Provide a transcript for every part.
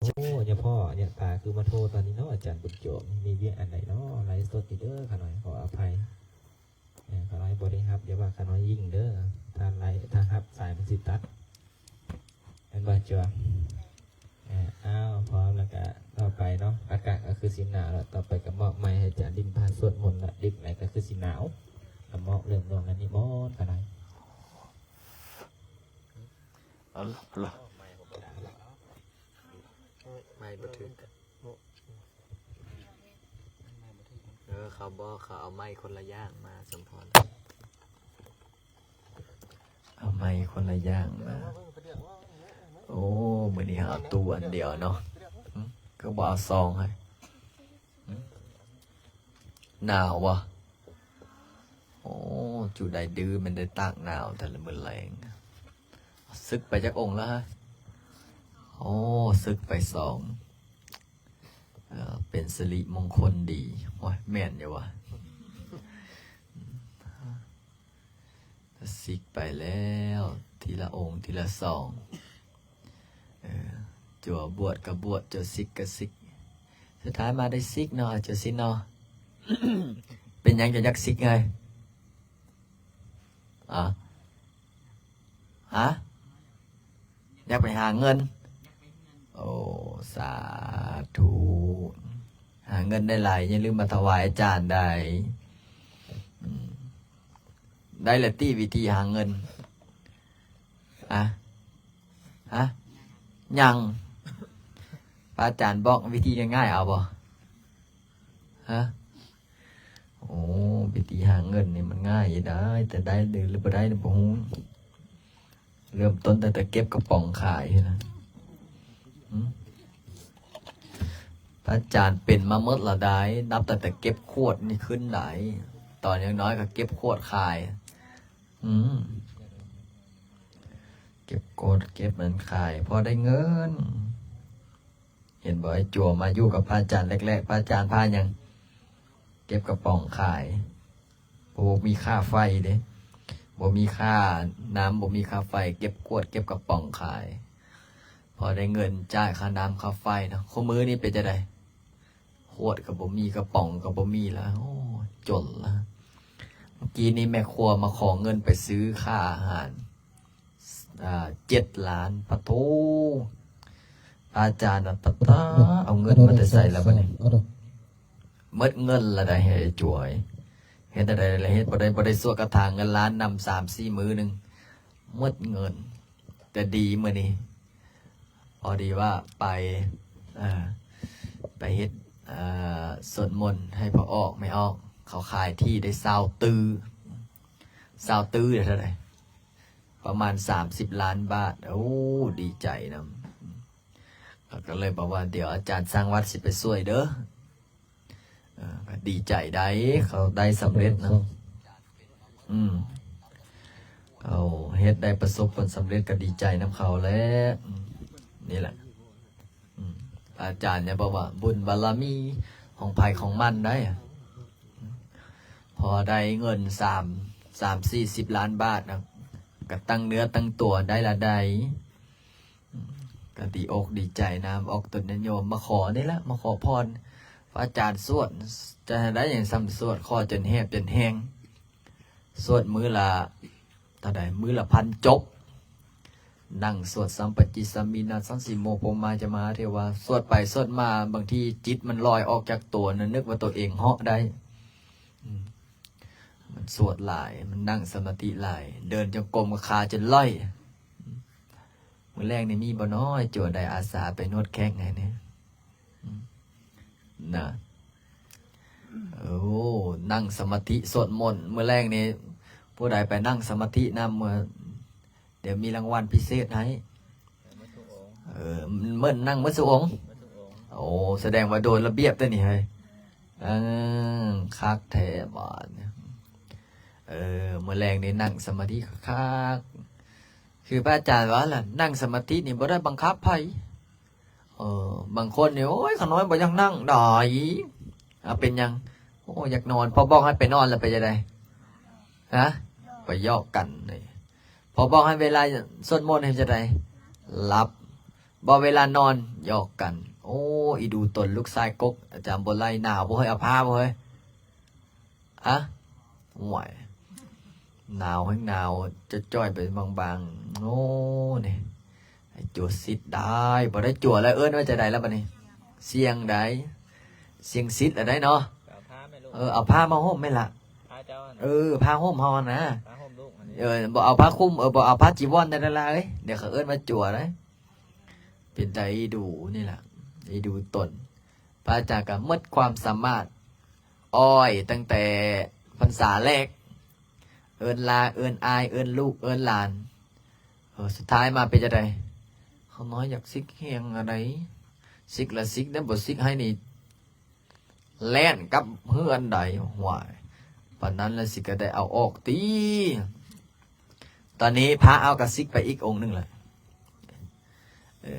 ໂອ້ ຍາພໍ່ຍາຕາຄືມາໂທຕອນນີ້ເນາະ ອາຈານບຸນໂຈມ ມີວຽກອັນໃດເນາະ? ໄລຟ໌ສົດຢູ່ເດີ ຂ້ານ້ອຍຂໍອະໄພ ເອີ ຂ້ານ້ອຍບໍ່ໄດ້ຮັບ ຢ່າວ່າຂ້ານ້ອຍຍິງເດີ ຖ້າໄລຟ໌ ຖ້າຮັບສາຍມັນຊິຕັດ ແມ່ນບໍ່ ຈົວ? ເອີ ອ້າວ ພ້ອມແລ້ວກະຕໍ່ໄປເນາະ ອາກາດກໍຄືຊິໜາວແລ້ວ ຕໍ່ໄປກໍມອບໄມໃຫ້ອາຈານດິນພາສວດມົນລະ ດຶກໃດກໍຄືຊິໜາວ ກໍມອບເລີ່ມລົງອັນນີ້ໝົດກໍໄດ້ ເອົາລະ ເອົາລະ ໄມບໍ່ຖືກ ເອີ ເຂົາບອກເຂົາເອົາໄມຄົນລະຢ່າງມາ ສົມພອນ ເອົາໄມຄົນລະຢ່າງມາ. ໂອ້ ມື້ນີ້ເຮົາເອົາຕູ້ອັນດຽວເນາະ ຫຶ ຄືບໍ່ເອົາສອງໃຫ້? ຫຶ ໜາວບໍ່? ໂອ້ ຈຸໃດດື້ແມ່ນໄດ້ຕາກໜາວແຕ່ລະມື້ແລງ. ສຶກໄປຈັກອົງແລ້ວ? ໂອ້ ສຶກໄປສອງ ເອີ ເປັນສິລິມົງຄົນດີ. ໂອ້ຍ ແມ່ນຢູ່ຫວາ? ສິກໄປແລ້ວ ທີລະອົງ ທີລະສອງ. ເອີ ຈົວບວດກໍບວດ ຈົວສິກກໍສິກ ສຸດທ້າຍມາໄດ້ສິກເນາະ ຈົວສິກເນາະ. ເປັນຫຍັງຈະຢາກສິກເອີຍ? ອາ ຮະ? ຢາກໄປຫາເງິນ? ໂອ້ ສາທຸ ຫາເງິນໄດ້ຫຼາຍ ຢ່າລືມມາຖວາຍອາຈານໄດ້. ອືມ ໄດ້ລະຕິ ວິທີຫາເງິນ? ອະ ຮະ? ຍັງ. ພະອາຈານບອກວິທີງ່າຍໆ ເອົາບໍ່? ຮະ? ໂອ້ ວິທີຫາເງິນນີ້ມັນງ່າຍຢູ່ໄດ໋ ແຕ່ໄດ້ຫຼືບໍ່ໄດ້ນີ້ບໍ່ຮູ້. ເລີ່ມຕົ້ນຕັ້ງແຕ່ເກັບກະປ໋ອງຂາຍພຸ້ນນະ. ຫຶ ພະອາຈານເປັນມາໝົດລະໄດ໋ ນັບຕັ້ງແຕ່ເກັບຂວດນີ້ຂຶ້ນໄດ໋ ຕອນຍັງນ້ອຍກໍເກັບຂວດຂາຍ. ອືມ ເກັບຂວດເກັບນັ້ນຂາຍ ພໍໄດ້ເງິນ. ເຫັນບໍ່ ໄອ້ຈົວມາຢູ່ກັບພະອາຈານແລກໆ ພະອາຈານພາຫຍັງ? ເກັບກະປ໋ອງຂາຍ ບໍ່ມີຄ່າໄຟເດ້ ບໍ່ມີຄ່ານ້ຳ ບໍ່ມີຄ່າໄຟ ເກັບຂວດເກັບກະປ໋ອງຂາຍ ພໍໄດ້ເງິນຈ່າຍຄ່ານ້ຳຄ່າໄຟເນາະ. ຄູ່ມື້ນີ້ເປັນຈັ່ງໃດ? ຂວດກໍບໍ່ມີ ກະປ໋ອງກໍບໍ່ມີລະ ໂອ້ ຈົນລະ. ມື້ກີ້ນີ້ແມ່ຄົວມາຂໍເງິນໄປຊື້ຄ່າອາຫານ ອ່າ ເຈັດລ້ານ. ປະໂທ ພະອາຈານນະ ປະຕາ ເອົາເງິນມາແຕ່ໃສລະບາດນີ້? ໝົດເງິນລະໄດ໋ ເຮີຍ ຈວຍ ເຮັດແນວໃດລະ ເຮັດບໍ່ໄດ້ ບໍ່ໄດ້ສວດຄາຖາເງິນລ້ານນຳສາມສີ່ມື້ໜຶ່ງ ໝົດເງິນ. ແຕ່ດີມື້ນີ້ ພໍດີວ່າໄປ ເອີ ໄປເຮັດ ເອີ ສວດມົນໃຫ້ພໍ່ອອກແມ່ອອກ ເຂົາຂາຍທີ່ໄດ້ຊາວຕື້ ຊາວຕື້ເທົ່າໃດ? ປະມານສາມສິບລ້ານບາດ. ໂອ້ ດີໃຈນຳ ເຂົາກໍເລີຍບອກວ່າ ດຽວອາຈານສ້າງວັດຊິໄປຊ່ວຍເດີ. ເອີ ກໍດີໃຈໄດ໋ ເຂົາໄດ້ສຳເລັດນະ. ອືມ ເຂົາເຮັດໄດ້ປະສົບຜົນສຳເລັດ ກໍດີໃຈນຳເຂົາແຫຼະ. ອືມ ນີ້ແຫຼະ ອືມ ອາຈານຍັງບອກວ່າ ບຸນບາລະມີຂອງໃຜຂອງມັນໄດ໋. ພໍໄດ້ເງິນສາມ ສາມສີ່ສິບລ້ານບາດນະ ກໍຕັ້ງເນື້ອຕັ້ງຕົວໄດ້ລະໄດ໋. ອືມ ກໍດີອົກດີໃຈນຳ ອອກຕົນຍາດໂຍມມາຂໍນີ້ລະ ມາຂໍພອນ ພະອາຈານສວດ ຈະໃຫ້ໄດ້ຫຍັງສ່ຳສວດ ຂໍຈົນແຫບຈົນແຮງ. ສວດມື້ລະເທົ່າໃດ? ມື້ລະພັນຈົບ ນັ່ງສວດ ສຳປະຈິດສາມິນາສັງ ສີໂມໂພມາຈະມະຫາເທວາ ສວດໄປສວດມາ ບາງທີຈິດມັນລອຍອອກຈາກຕົວນະ ນຶກວ່າຕົວເອງເຫາະໄດ້. ອືມ ມັນສວດຫຼາຍ ມັນນັ່ງສະມາທິຫຼາຍ ເດີນຈົງກົມກໍຂາຈົນລອຍ. ມື້ແລງນີ້ມີບໍ່ນໍ ໄອ້ຈົວ ໄດ້ອາສາໄປນວດແຂ້ງໃຫ້ແດ່? ນະ ໂອ້ ນັ່ງສະມາທິສວດມົນ ມື້ແລງນີ້ ຜູ້ໃດໄປນັ່ງສະມາທິນຳ ເອີ ດຽວມີລາງວັນພິເສດໃຫ້. ເອີ ເໝິ້ນນັ່ງໝົດຊຸອົງ. ໂອ້ ສະແດງວ່າໂດນລະບຽບແຕ່ນີ້ເຮີ້ຍ. ເອີ ຄັກແທ້ບາດນີ້. ເອີ ມື້ແລງນີ້ນັ່ງສະມາທິຄັກໆ ຄືພະອາຈານວ່າລະ ນັ່ງສະມາທິນີ້ບໍ່ໄດ້ບັງຄັບໃຜ. ເອີ ບາງຄົນນີ້ ໂອ້ຍ ຂ້ານ້ອຍບໍ່ຢາກນັ່ງດອຍ. ອາ ເປັນຫຍັງ? ໂອ້ ຢາກນອນ. ພໍບອກໃຫ້ໄປນອນແລ້ວເປັນຈັ່ງໃດ? ຮະ? ໄປຢອກກັນ. ພໍບອກໃຫ້ເວລາສວດມົນເຮັດຈັ່ງໃດ? ຫຼັບ. ບໍ່ເວລານອນ ຫຍອກກັນ. ໂອ້ ອີດູຕົນລູກຊາຍກົກ ອາຈານບໍ່ໄລ່. ໜາວບໍ່ເຮີ້ຍ? ເອົາຜ້າບໍ່ເຮີ້ຍ? ອະ? ໂອ້ຍ ໜາວແຮງໜາວ ຈ່ອຍໆ ໄປບາງໆ. ໂອ້ ນີ້ ໃຫ້ຈົວສິດໄດ້ ບໍ່ໄດ້ຈົວແລ້ວ ເອີ້ນວ່າຈັ່ງໃດລະບັດນີ້? ສ່ຽງໃດ? ສ່ຽງສິດລະໄດ໋ເນາະ. ເອົາຜ້າແມ່ລູກ ເອີ ເອົາຜ້າມາຫົ່ມແມ່ນລະ. ຜ້າເຈົ້າຫັ້ນ ເອີ ຜ້າຫົ່ມເຮົາຫັ້ນນະ. ຜ້າຫົ່ມລູກ ເອີ ບໍ່ເອົາຜ້າຄຸມ ເອີ ບໍ່ເອົາຜ້າຈີວອນໄດ້ລະເອີຍ. ດຽວເຂົາເອີ້ນວ່າຈົວໄດ໋. ເປັນຕາອີດູນີ້ລະ ອີດູຕົນ. ພະອາຈານກໍໝົດຄວາມສາມາດ ອ້ອຍຕັ້ງແຕ່ພັນສາແລກ ເອີ້ນລາ ເອີ້ນອ້າຍ ເອີ້ນລູກ ເອີ້ນຫຼານ. ເອີ ສຸດທ້າຍມາເປັນຈັ່ງໃດ? ຂ້ານ້ອຍຢາກສິກແຮງອັນໃດ ສິກລະສິກໄດ້ ບໍ່ສິກໃຫ້ນີ້ ແລ່ນກັບເຮືອນໃດ. ຫ້ວຍ ປານນັ້ນລະສິກກໍໄດ້ເອົາອອກຕິ. ຕອນນີ້ພະເຮົາກໍສິກໄປອີກອົງໜຶ່ງລະ. ເອີ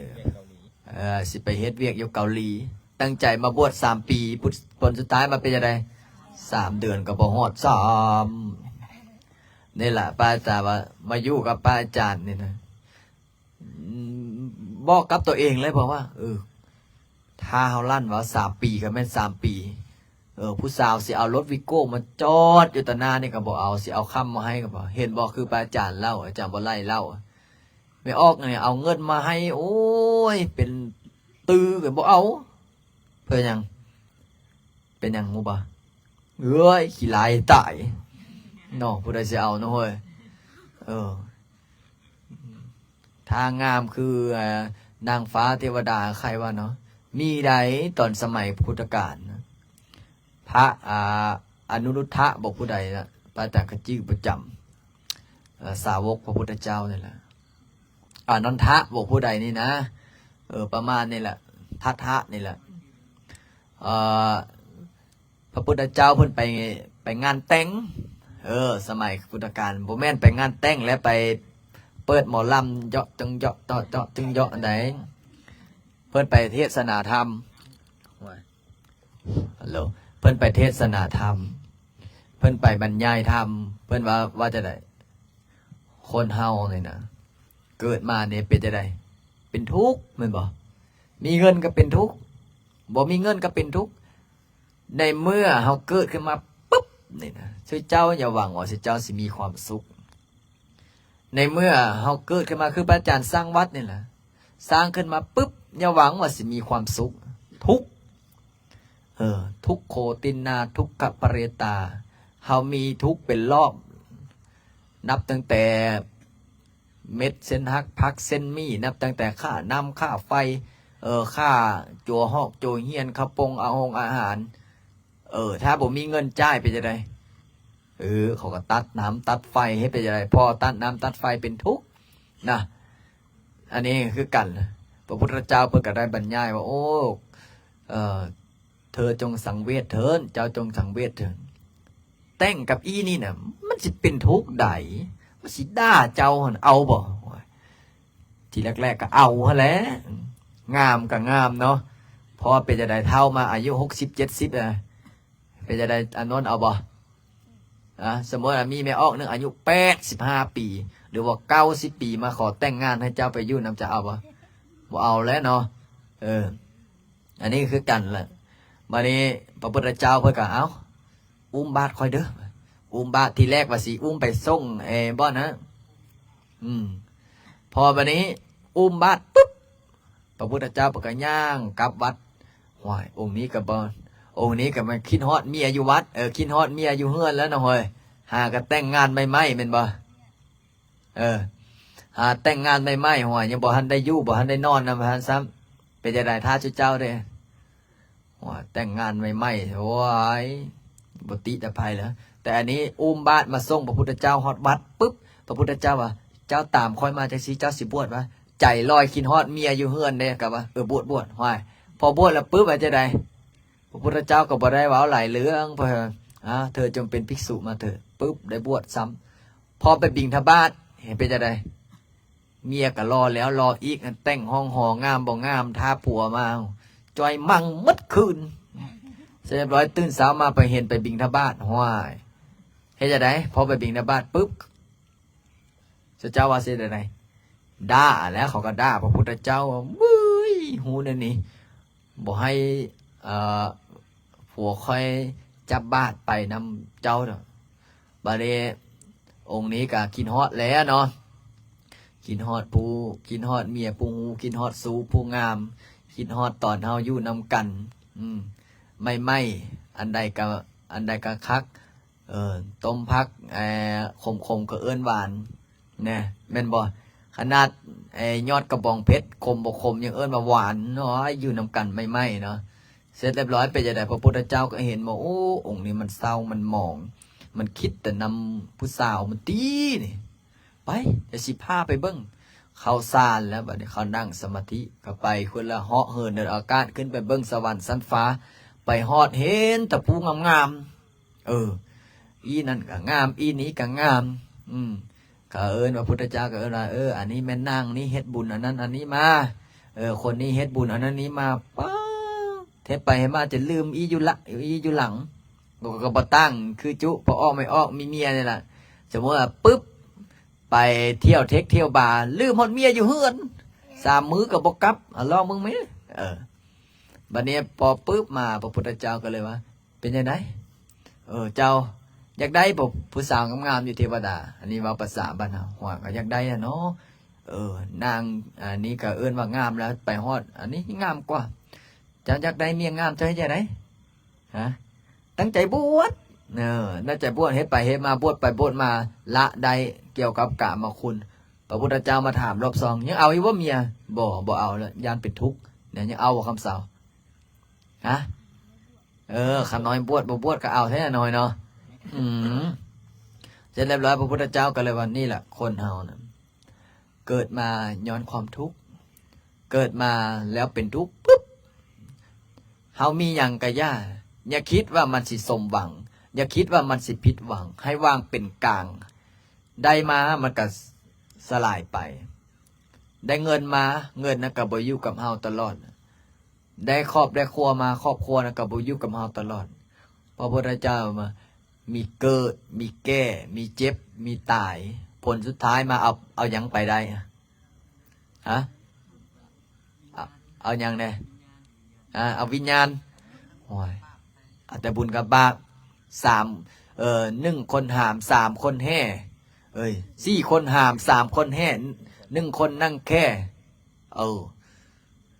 ເອີ ຊິໄປເຮັດວຽກຢູ່ເກົາຫຼີ. ຕັ້ງໃຈມາບວດສາມປີ ຜົນສຸດທ້າຍມາເປັນຈັ່ງໃດ? ສາມເດືອນກໍບໍ່ຮອດຊ້ຳ. ນີ້ລະ ພະອາຈານວ່າ ມາຢູ່ກັບພະອາຈານນີ້ນະ ອືມ ບອກກັບຕົວເອງເລີຍ ເພາະວ່າ ເອີ ຖ້າເຮົາລັ່ນວ່າສາມປີ ກໍແມ່ນສາມປີ. ເອີ ຜູ້ສາວຊິເອົາລົດວີໂກ້ມາຈອດຢູ່ຕໍ່ໜ້ານີ້ກໍບໍ່ເອົາ ຊິເອົາຄຳມາໃຫ້ກໍບໍ່. ເຫັນບໍ່ ຄືພະອາຈານເລົ່າ ອາຈານບໍ່ໄລ່ເລົ່າ ແມ່ອອກນີ້ເອົາເງິນມາໃຫ້ ໂອ້ຍ ເປັນຕື້ກໍບໍ່ເອົາ. ເພື່ອຫຍັງ? ເປັນຫຍັງຮູ້ບໍ່? ເອີຍ ຂີ້ລ້າຍຕາຍເນາະ ຜູ້ໃດຊິເອົາເນາະເຮີ້ຍ. ເອີ ຖ້າງາມຄື ເອີ ນາງຟ້າເທວະດາ ໃຄວ່າເນາະ ມີໃດ໋ ຕອນສະໄໝພຸດທະການນະ ພະ ອາ ອະນຸລຸດທະບໍ ຜູ້ໃດລະ ພະອາຈານກໍຈື່ປະຈຳ ເອີ ສາວົກພະພຸດທະເຈົ້ານີ້ລະ ອານັນທະບໍ ຜູ້ໃດນີ້ນະ ເອີ ປະມານນີ້ລະ ທັດທະນີ້ລະ ເອີ ພະພຸດທະເຈົ້າເພິ່ນໄປ ໄປງານແຕ່ງ ເອີ ສະໄໝພຸດທະການ ບໍ່ແມ່ນໄປງານແຕ່ງແລ້ວໄປເປີດໝໍລຳເຍາະຈຶ່ງເຍາະເຈາະເຈາະຈຶ່ງເຍາະອັນໃດ ເພິ່ນໄປເທດສະໜາທຳ ໂອ້ຍ ຮັນໂຫຼ ເພິ່ນໄປເທດສະໜາທຳ ເພິ່ນໄປບັນຍາຍທຳ ເພິ່ນວ່າ ວ່າຈັ່ງໃດ? ຄົນເຮົານີ້ນະ ເກີດມານີ້ເປັນຈັ່ງໃດ? ເປັນທຸກແມ່ນບໍ່? ມີເງິນກໍເປັນທຸກ ບໍ່ມີເງິນກໍເປັນທຸກ. ໃນເມື່ອເຮົາເກີດຂຶ້ນມາປຶບນີ້ນະ ເຈົ້າຢ່າຫວັງວ່າເຈົ້າຊິມີຄວາມສຸກ. ໃນເມື່ອເຮົາເກີດຂຶ້ນມາ ຄືພະອາຈານສ້າງວັດນີ້ລະ ສ້າງຂຶ້ນມາປຶບ ຢ່າຫວັງວ່າຊິມີຄວາມສຸກ ທຸກ. ເອີ ທຸກໂຄຕິນນາ ທຸກຂະປະເຣຕາ ເຮົາມີທຸກເປັນລອບ ນັບຕັ້ງແຕ່ເມັດເຊັ່ນຮັກ ຜັກເຊັ່ນໝີ່ ນັບຕັ້ງແຕ່ຄ່ານ້ຳ ຄ່າໄຟ ເອີ ຄ່າໂຈຮອກໂຈຮຽນ ຄ່າປົງອາຫົງອາຫານ. ເອີ ຖ້າບໍ່ມີເງິນຈ່າຍເປັນຈັ່ງໃດ? ເອີ ເຂົາກໍຕັດນ້ຳຕັດໄຟ ເຮັດເປັນຈັ່ງໃດ? ພໍຕັດນ້ຳຕັດໄຟເປັນທຸກນະ. ອັນນີ້ຄືກັນ ພະພຸດທະເຈົ້າເພິ່ນກໍໄດ້ບັນຍາຍວ່າ ໂອ້ ເອີ ເທີຈົ່ງສັງເວດເຖີ້ນ ເຈົ້າຈົ່ງສັງເວດເຖີ້ນ ແຕ່ງກັບອີ່ນີ້ນະ ມັນຊິເປັນທຸກໃດ? ມັນຊິດ່າເຈົ້າຫັ້ນ ເອົາບໍ່? ທີແລກໆກໍເອົາຫັ້ນແຫຼະ ງາມກໍງາມເນາະ. ເພາະວ່າເປັນຈັ່ງໃດ ເຖົ້າມາອາຍຸຫົກສິບເຈັດສິບແລ້ວ ເປັນຈັ່ງໃດ ອານົນ ເອົາບໍ່? ອາ ສົມມຸດວ່າມີແມ່ອອກໜຶ່ງອາຍຸແປດສິບຫ້າປີ ຫຼືວ່າເກົ້າສິບປີ ມາຂໍແຕ່ງງານໃຫ້ເຈົ້າໄປຢູ່ນຳ ຈະເອົາບໍ່? ບໍ່ເອົາແຫຼະເນາະ. ເອີ ອັນນີ້ຄືກັນລະ. ບາດນີ້ພະພຸດທະເຈົ້າເພິ່ນກໍ ເອົ້າ ອຸ້ມບາດຂ້ອຍເດີ້ ອຸ້ມບາດ. ທີແລກວ່າຊິອຸ້ມໄປສົ່ງ ເອ ບ່ອນນະ ອືມ ພໍບາດນີ້ອຸ້ມບາດປຶບ ພະພຸດທະເຈົ້າເພິ່ນກໍຍ່າງກັບວັດ. ຫ້ວຍ ອົງນີ້ກໍບໍ່ ອົງນີ້ກໍມາຄິດຮອດເມຍຢູ່ວັດ ເອີ ຄິດຮອດເມຍຢູ່ເຮືອນແລ້ວນະ ໂຫຍ ຫາກໍແຕ່ງງານໃໝ່ໆ ແມ່ນບໍ່? ເອີ ຫາແຕ່ງງານໃໝ່ໆ ໂຫຍ ຍັງບໍ່ທັນໄດ້ຢູ່ ບໍ່ທັນໄດ້ນອນນຳທ່ານຊ້ຳ. ເປັນຈັ່ງໃດ ຖ້າເຈົ້າເດ້? ໂຫຍ ແຕ່ງງານໃໝ່ໆ ໂອ້ຍ ບໍ່ຕິແຕ່ໃຜເລີຍ. ແຕ່ອັນນີ້ອຸ້ມບາດມາສົ່ງພະພຸດທະເຈົ້າຮອດວັດປຶບ ພະພຸດທະເຈົ້າວ່າ ເຈົ້າຕາມຂ້ອຍມາຈັ່ງຊີ້ ເຈົ້າຊິບວດວະ? ໃຈລອຍຄິດຮອດເມຍຢູ່ເຮືອນເດ້ ກໍວ່າ ເອີ ບວດ ບວດ. ຫ້ວຍ ພໍບວດແລ້ວປຶບ ວ່າຈັ່ງໃດ? ພະພຸດທະເຈົ້າກໍບໍ່ໄດ້ເວົ້າຫຼາຍເລື່ອງ ເພິ່ນ ອາ ເທີຈົ່ງເປັນພິກສຸມາເທີ ປຶບ ໄດ້ບວດຊ້ຳ. ພໍໄປບິນທະບາດ ເຫັນເປັນຈັ່ງໃດ? ເມຍກໍຫຼໍ່ແລ້ວຫຼໍ່ອີກ ແຕ່ງຫ້ອງຫໍງາມບໍ່ງາມ ຖ້າຜົວມາ ຈ່ອຍມັ່ງໝົດຄືນ. ເສັດຮຽບຮ້ອຍ ຕື່ນເຊົ້າມາໄປເຫັນໄປບິນທະບາດ ຫ້ວຍ ເຮັດຈັ່ງໃດ? ພໍໄປບິນທະບາດປຶບ ເຈົ້າວ່າຊິເຮັດຈັ່ງໃດ? ດ່າແຫຼະ ເຂົາກໍດ່າພະພຸດທະເຈົ້າວ່າ ເວີ້ຍ ຮູ້ແນວນີ້ ບໍ່ໃຫ້ ເອີ ຜົວຂ້ອຍຈັບບາດໄປນຳເຈົ້າດອກ. ບາດນີ້ອົງນີ້ກໍຄິດຮອດແຫຼະເນາະ ຄິດຮອດຜູ້ ຄິດຮອດເມຍຜູ້ຮູ້ ຄິດຮອດຊູ້ຜູ້ງາມ ຄິດຮອດຕອນເຮົາຢູ່ນຳກັນ ອືມ ໃໝ່ໆ ອັນໃດກໍ ອັນໃດກໍຄັກ ເອີ ຕົ້ມຜັກ ເອີ ຂົມໆ ກໍເອີ້ນຫວານ ແນ່ ແມ່ນບໍ່? ຂະໜາດ ເອີ ຍອດກະບອງເຜັດ ຂົມບໍ່ຂົມ ຍັງເອີ້ນວ່າຫວານເນາະ ຢູ່ນຳກັນໃໝ່ໆ ເນາະ. ເສັດລຽບຮ້ອຍ ເປັນຈັ່ງໃດ? ພະພຸດທະເຈົ້າກໍເຫັນວ່າ ໂອ້ ອົງນີ້ມັນເສົ້າ ມັນໝອງ ມັນຄິດແຕ່ນຳຜູ້ສາວມັນຕິນີ້. ໄປ ດຽວຊິພາໄປເບິ່ງ. ເຂົ້າສານແລ້ວ ບາດນີ້ເຂົານັ່ງສະມາທິ ກໍໄປພຸ້ນລະ ເຫາະເຫີນເດີນອາກາດ ຂຶ້ນໄປເບິ່ງສະຫວັນຊັ້ນຟ້າ ໄປຮອດເຫັນແຕ່ຜູ້ງາມໆ ເອີ ອີນັ້ນກໍງາມ ອີນີ້ກໍງາມ ອືມ ເຂົາເອີ້ນວ່າ ພຸດທະເຈົ້າກໍເອີ້ນວ່າ ເອີ ອັນນີ້ແມ່ນນາງນີ້ເຮັດບຸນອັນນັ້ນອັນນີ້ມາ ເອີ ຄົນນີ້ເຮັດບຸນອັນນັ້ນນີ້ມາ ປາດ ເຮັດໄປເຮັດມາຈົນລືມອີຢູ່ລະ ອີຢູ່ຫຼັງ ກໍ ກໍບໍ່ຕ່າງຄືຈຸ ພໍອອກໄມ່ອອກ ມີເມຍນີ້ລະ. ສົມມຸດວ່າ ປຶບ ໄປທ່ຽວເທັກທ່ຽວບາ ລືມຮອດເມຍຢູ່ເຮືອນ ສາມມື້ກໍບໍ່ກັບ ເອົາລອງເບິ່ງແມ. ເອີ ບາດນີ້ພໍປຶບມາ ພະພຸດທະເຈົ້າກໍເລີຍວ່າ ເປັນຈັ່ງໃດ? ເອີ ເຈົ້າຢາກໄດ້ບໍ່ ຜູ້ສາວງາມໆ ຢູ່ເທວະດາ? ອັນນີ້ເວົ້າພາສາບ້ານເຮົາ ໂອ້ຍ ກໍຢາກໄດ້ຫັ້ນເນາະ ເອີ ນາງອັນນີ້ກໍເອີ້ນວ່າງາມແລ້ວ ໄປຮອດອັນນີ້ງາມກວ່າ. ເຈົ້າຢາກໄດ້ເມຍງາມ ເຈົ້າເຮັດຈັ່ງໃດ? ຮະ? ຕັ້ງໃຈບວດ ເອີ ຕັ້ງໃຈບວດ ເຮັດໄປເຮັດມາ ບວດໄປບວດມາ ລະໄດ້ກ່ຽວກັບກາມະຄຸນ. ພະພຸດທະເຈົ້າມາຖາມລອບສອງ ຍັງເອົາອີກບໍ່ເມຍ? ບໍ່ ບໍ່ເອົາແລ້ວ ຢ້ານເປັນທຸກ ແນວ ຍັງເອົາບໍ່ຄຳເຊົາ? ຮະ? ເອີ ຂ້ານ້ອຍບວດບໍ່ບວດກໍເອົາແທ້ນ້ອຍເນາະ. ອືມ ເສັດລຽບຮ້ອຍ ພະພຸດທະເຈົ້າກໍເລີຍວ່າ ນີ້ແຫຼະ ຄົນເຮົານັ້ນ ເກີດມາຍ້ອນຄວາມທຸກ ເກີດມາແລ້ວເປັນທຸກປຶບ ເຮົາມີຫຍັງກະຢ່າ ຢ່າຄິດວ່າມັນຊິສົມຫວັງ ຢ່າຄິດວ່າມັນຊິຜິດຫວັງ ໃຫ້ວາງເປັນກາງ. ໄດ້ມາມັນກະສະຫຼາຍໄປ ໄດ້ເງິນມາ ເງິນນັ້ນກະບໍ່ຢູ່ກັບເຮົາຕະຫຼອດ ໄດ້ຄອບໄດ້ຄົວມາ ຄອບຄົວນັ້ນກໍບໍ່ຢູ່ກັບເຮົາຕະຫຼອດ. ພະພຸດທະເຈົ້າວ່າ ມີເກີດ ມີແກ່ ມີເຈັບ ມີຕາຍ ຜົນສຸດທ້າຍມາເອົາ ເອົາຫຍັງໄປໄດ້? ຮະ? ເອົາ ເອົາຫຍັງແດ່? ອາ ເອົາວິນຍານ. ໂອ້ຍ ເອົາແຕ່ບຸນກັບບາບ. ສາມ ເອີ ໜຶ່ງຄົນຫາມ ສາມຄົນແຫ່ ເອີຍ ສີ່ຄົນຫາມ ສາມຄົນແຫ່ ໜຶ່ງຄົນນັ່ງແຄ່. ເອີ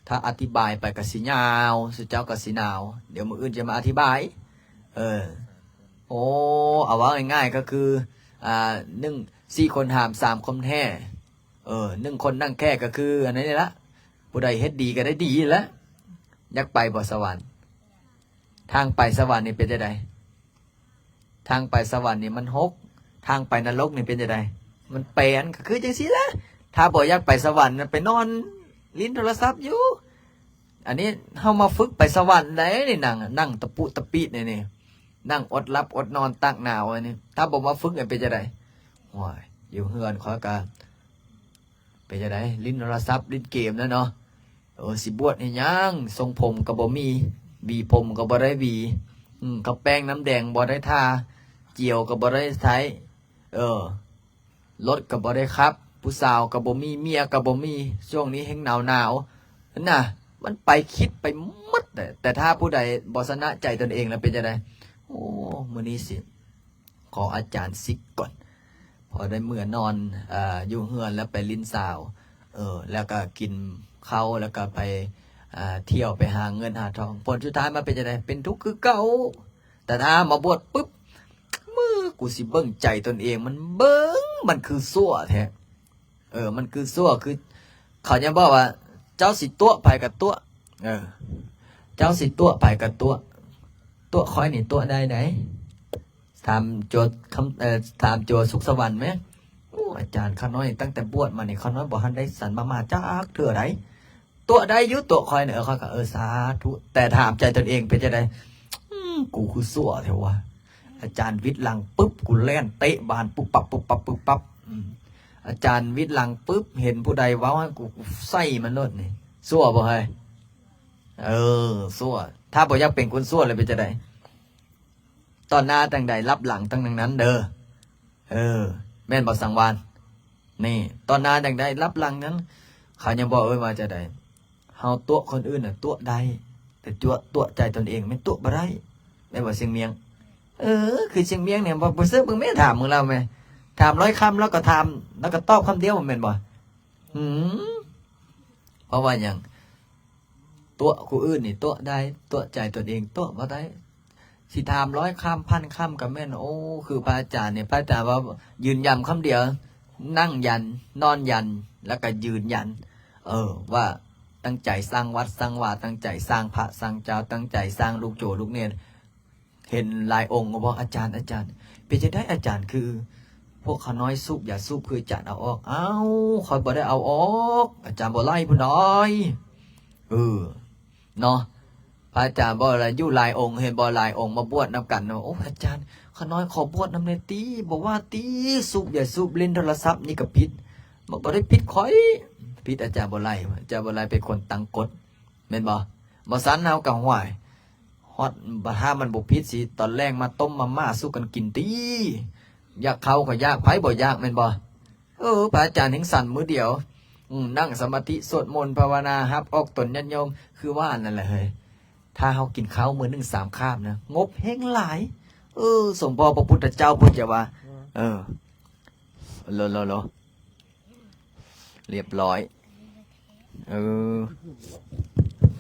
ຖ້າອະທິບາຍໄປກໍຊິຍາວ ຊຸເຈົ້າກໍຊິໜາວ ດຽວມື້ອື່ນຈະມາອະທິບາຍ. ເອີ ໂອ້ ເອົາເວົ້າງ່າຍໆກໍຄື ອ່າ ໜຶ່ງ ສີ່ຄົນຫາມ ສາມຄົນແຫ່ ເອີ ໜຶ່ງຄົນນັ່ງແຄ່ກໍຄືອັນນັ້ນນີ້ລະ ຜູ້ໃດເຮັດດີກໍໄດ້ດີແຫຼະ. ຢາກໄປບໍ່ສະຫວັນ? ທາງໄປສະຫວັນນີ້ເປັນຈັ່ງໃດ? ທາງໄປສະຫວັນນີ້ມັນຫົກ ທາງໄປນະລົກນີ້ເປັນຈັ່ງໃດ? ມັນແປນ. ກໍຄືຈັ່ງຊີ້ແຫຼະ ຖ້າບໍ່ຢາກໄປສະຫວັນ ໄປນອນຫຼິ້ນໂທລະສັບຢູ່. ອັນນີ້ເຮົາມາຝຶກໄປສະຫວັນໄດ໋ນີ້ ນັ່ງ ນັ່ງຕະປຸຕະປິດນີ້ ນີ້ ນັ່ງອົດຫຼັບອົດນອນຕາກໜາວອັນນີ້ ຖ້າບໍ່ມາຝຶກນີ້ເປັນຈັ່ງໃດ? ໂອ້ຍ ຢູ່ເຮືອນຂ້ອຍກະ ເປັນຈັ່ງໃດ? ຫຼິ້ນໂທລະສັບ ຫຼິ້ນເກມແລ້ວເນາະ. ເອີ ຊິບວດເຮັດຫຍັງ? ຊົງຜົມກໍບໍ່ມີ ຫວີຜົມກໍບໍ່ໄດ້ຫວີ ອືມ ເຂົາແປ້ງນ້ຳແດງບໍ່ໄດ້ທາ ຈຽວກໍບໍ່ໄດ້ໃຊ້ ເອີ ລົດກໍບໍ່ໄດ້ຂັບ ຜູ້ສາວກໍບໍ່ມີ ເມຍກໍບໍ່ມີ ຊ່ວງນີ້ແຮ່ງໜາວໆ ຫັ້ນນະ. ມັນໄປ ຄິດໄປໝົດແຫຼະ. ແຕ່ຖ້າຜູ້ໃດບໍ່ຊະນະໃຈຕົນເອງແລ້ວເປັນຈັ່ງໃດ? ໂອ້ ມື້ນີ້ຊິ ຂໍອາຈານສິກກ່ອນ ພໍໄດ້ເມືອນອນ ເອີ ຢູ່ເຮືອນ ແລ້ວໄປຫຼິ້ນສາວ ເອີ ແລ້ວກໍກິນເຂົ້າ ແລ້ວກໍໄປ ເອີ ທ່ຽວ ໄປຫາເງິນຫາທອງ. ຜົນສຸດທ້າຍມາເປັນຈັ່ງໃດ? ເປັນທຸກຄືເກົ່າ. ແຕ່ຖ້າມາບວດປຶບ ມື້ ກູຊິເບິ່ງໃຈຕົນເອງ ມັນເບິ່ງ ມັນຄືຊົ່ວແທ້. ເອີ ມັນຄືຊົ່ວ ຄື ເຂົາຍັງບອກວ່າ ເຈົ້າຊິຕົວະໃຜກໍຕົວະ ເອີ ເຈົ້າຊິຕົວະໃຜກໍຕົວະ ຕົວະຂ້ອຍນີ້ຕົວະໄດ້ໃດ໋. ຖາມໂຈ ຄຳ ເອີ ຖາມໂຈສຸກສະຫວັນແມ. ໂອ້ ອາຈານ ຂ້ານ້ອຍຕັ້ງແຕ່ບວດມານີ້ ຂ້ານ້ອຍບໍ່ທັນໄດ້ສັນມາມ່າຈັກເທື່ອໃດ໋. ຕົວະໄດ້ຢູ່ ຕົວະຂ້ອຍນີ້ ເອີ ຂ້ອຍກໍ ເອີ ສາທຸ. ແຕ່ຖາມໃຈຕົນເອງເປັນຈັ່ງໃດ? ອືມ ກູຄືຊົ່ວແທ້ວະ. ອາຈານຫວິດຫຼັງປຶບ ກູແລ່ນເຕະບານປຸບປັບ ປຸບປັບ ປຸບປັບ. ອືມ ອາຈານຫວິດຫຼັງປຶບ ເຫັນຜູ້ໃດເວົ້າໃຫ້ ກູ ກູໃສ່ມັນໂລດນີ້. ຊົ່ວບໍ່ເຮີ້ຍ? ເອີ ຊົ່ວ. ຖ້າບໍ່ຢາກເປັນຄົນຊົ່ວແລ້ວເປັນຈັ່ງໃດ? ຕໍ່ໜ້າຈັ່ງໃດ ລັບຫຼັງຈັ່ງນັ້ນເດີ. ເອີ ແມ່ນບໍ່ສັງວານ? ນີ້ ຕອນໜ້າຈັ່ງໄດ້ ລັບຫຼັງນັ້ນ ເຂົາຍັງບອກເອີ້ນວ່າຈັ່ງໃດ? ເຮົາຕົວະຄົນອື່ນນະຕົວະໄດ້ ແຕ່ຕົວະ ຕົວະໃຈຕົນເອງແມ່ນຕົວະບໍ່ໄດ້ ແມ່ນບໍ່ຊຽງມຽງ? ເອີ ຄືຊຽງມຽງນີ້ ບໍ່ ບໍ່ເຊື່ອເບິ່ງແມ່ ຖາມເບິ່ງລາວແມ່ ຖາມຮ້ອຍຄຳ ລາວກໍຖາມ ລາວກໍຕອບຄຳດຽວ ແມ່ນບໍ່? ຫືມ ເພາະວ່າຫຍັງ? ຕົວະຜູ້ອື່ນນີ້ຕົວະໄດ້ ຕົວະໃຈຕົນເອງຕົວະບໍ່ໄດ້ ຊິຖາມຮ້ອຍຄຳ ພັນຄຳກໍແມ່ນ. ໂອ້ ຄືພະອາຈານນີ້ ພະອາຈານວ່າຢືນຢັນຄຳດຽວ ນັ່ງຢັນ ນອນຢັນ ແລ້ວກໍຢືນຢັນ ເອີ ວ່າຕັ້ງໃຈສ້າງວັດສ້າງວາ ຕັ້ງໃຈສ້າງພະສ້າງເຈົ້າ ຕັ້ງໃຈສ້າງລູກໂຈລູກເນນ. ເຫັນຫຼາຍອົງບໍ່? ອາຈານ ອາຈານ ເປັນຈັ່ງໃດອາຈານ ຄືພວກຂ້ານ້ອຍສູບຢາສູບ ຄືອາຈານເອົາອອກ? ອ້າວ ຂ້ອຍບໍ່ໄດ້ເອົາອອກ ອາຈານບໍ່ໄລ່ພຸ້ນດອຍ. ເອີ ເນາະ ພະອາຈານບໍ່ໄດ້ ຢູ່ຫຼາຍອົງ ເຫັນບໍ່? ຫຼາຍອົງມາບວດນຳກັນເນາະ. ໂອ້ ອາຈານ ຂ້ານ້ອຍຂໍບວດນຳແດ່ຕິ ບໍ່ວ່າຕິ ສູບຢາສູບ ຫຼິ້ນໂທລະສັບນີ້ກໍຜິດ. ມັນບໍ່ໄດ້ຜິດຂ້ອຍ ຜິດອາຈານບໍ່ໄລ່. ອາຈານບໍ່ໄล่ເປັນຄົນຕັ້ງກົດ ແມ່ນບໍ່? ບໍ່ຊັ້ນເຮົາກໍ ຫ້ວຍ ຮອດ ຖ້າມັນບໍ່ຜິດຊິ ຕອນແລງມາຕົ້ມມາມ່າສູ່ກັນກິນຕິ ຢາກເຂົ້າກໍຢາກ ໃຜບໍ່ຢາກ ແມ່ນບໍ່? ເອີ ພະອາຈານແຮ່ງສັນມື້ດຽວ ອືມ ນັ່ງສະມາທິ ສວດມົນ ພາວະນາ ຮັບອອກຕົນຍາດໂຍມ ຄືວ່ານັ້ນແຫຼະເຮີ້ຍ. ຖ້າເຮົາກິນເຂົ້າມື້ໜຶ່ງສາມຄາບນະ ງົບແຮ່ງຫຼາຍ. ເອີ ສົມພໍພະພຸດທະເຈົ້າເພິ່ນຈະວ່າ ເອີ ໂລ ໂລ ໂລ ລຽບຮ້ອຍ. ເອີ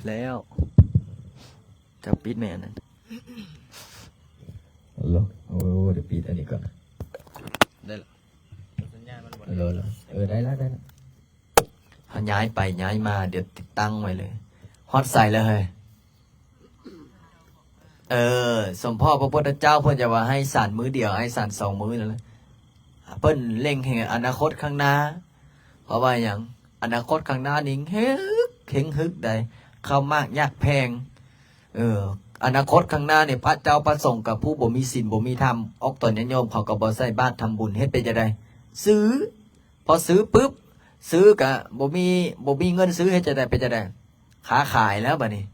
ແລ້ວ ເຈົ້າປິດແມ່ອັນນັ້ນ. ໂລ ໂອ້ ດຽວປິດອັນນີ້ກ່ອນ. ໄດ້ລະ ສັນຍານມັນບໍ່ ໂລ ໂລ ເອີ ໄດ້ລະ ໄດ້ລະ. ເຮົາຍ້າຍໄປຍ້າຍມາ ດຽວຕິດຕັ້ງໄວ້ເລີຍ. ຮອດໃສແລ້ວເຮີ້ຍ? ເອີ ສົມພໍພະພຸດທະເຈົ້າເພິ່ນຈະວ່າໃຫ້ສັນມື້ດຽວ ໃຫ້ສັນສອງມື້ນັ້ນແຫຼະ. ເພິ່ນເລັງເຫັນອະນາຄົດຂ້າງໜ້າ. ເພາະວ່າຫຍັງ? ອະນາຄົດຂ້າງໜ້ານີ້ເຮັງຮຶກ ເຮັງຮຶກໃດ໋ ເຂົ້າໝາກຢາກແພງ. ເອີ ອະນາຄົດຂ້າງໜ້ານີ້ ພະເຈົ້າພະສົງກັບຜູ້ບໍ່ມີສິນບໍ່ມີທຳ ອອກຕົນຍາດໂຍມ ເຂົາກໍບໍ່ໃສ່ບາດທຳບຸນ ເຮັດເປັນຈັ່ງໃດ? ຊື້. ພໍຊື້ປຶບ ຊື້ກະບໍ່ມີ ບໍ່ມີເງິນຊື້ ເຮັດຈັ່ງໃດ? ເປັນຈັ່ງໃດ? ຄ້າຂາຍແລ້ວບາດນີ້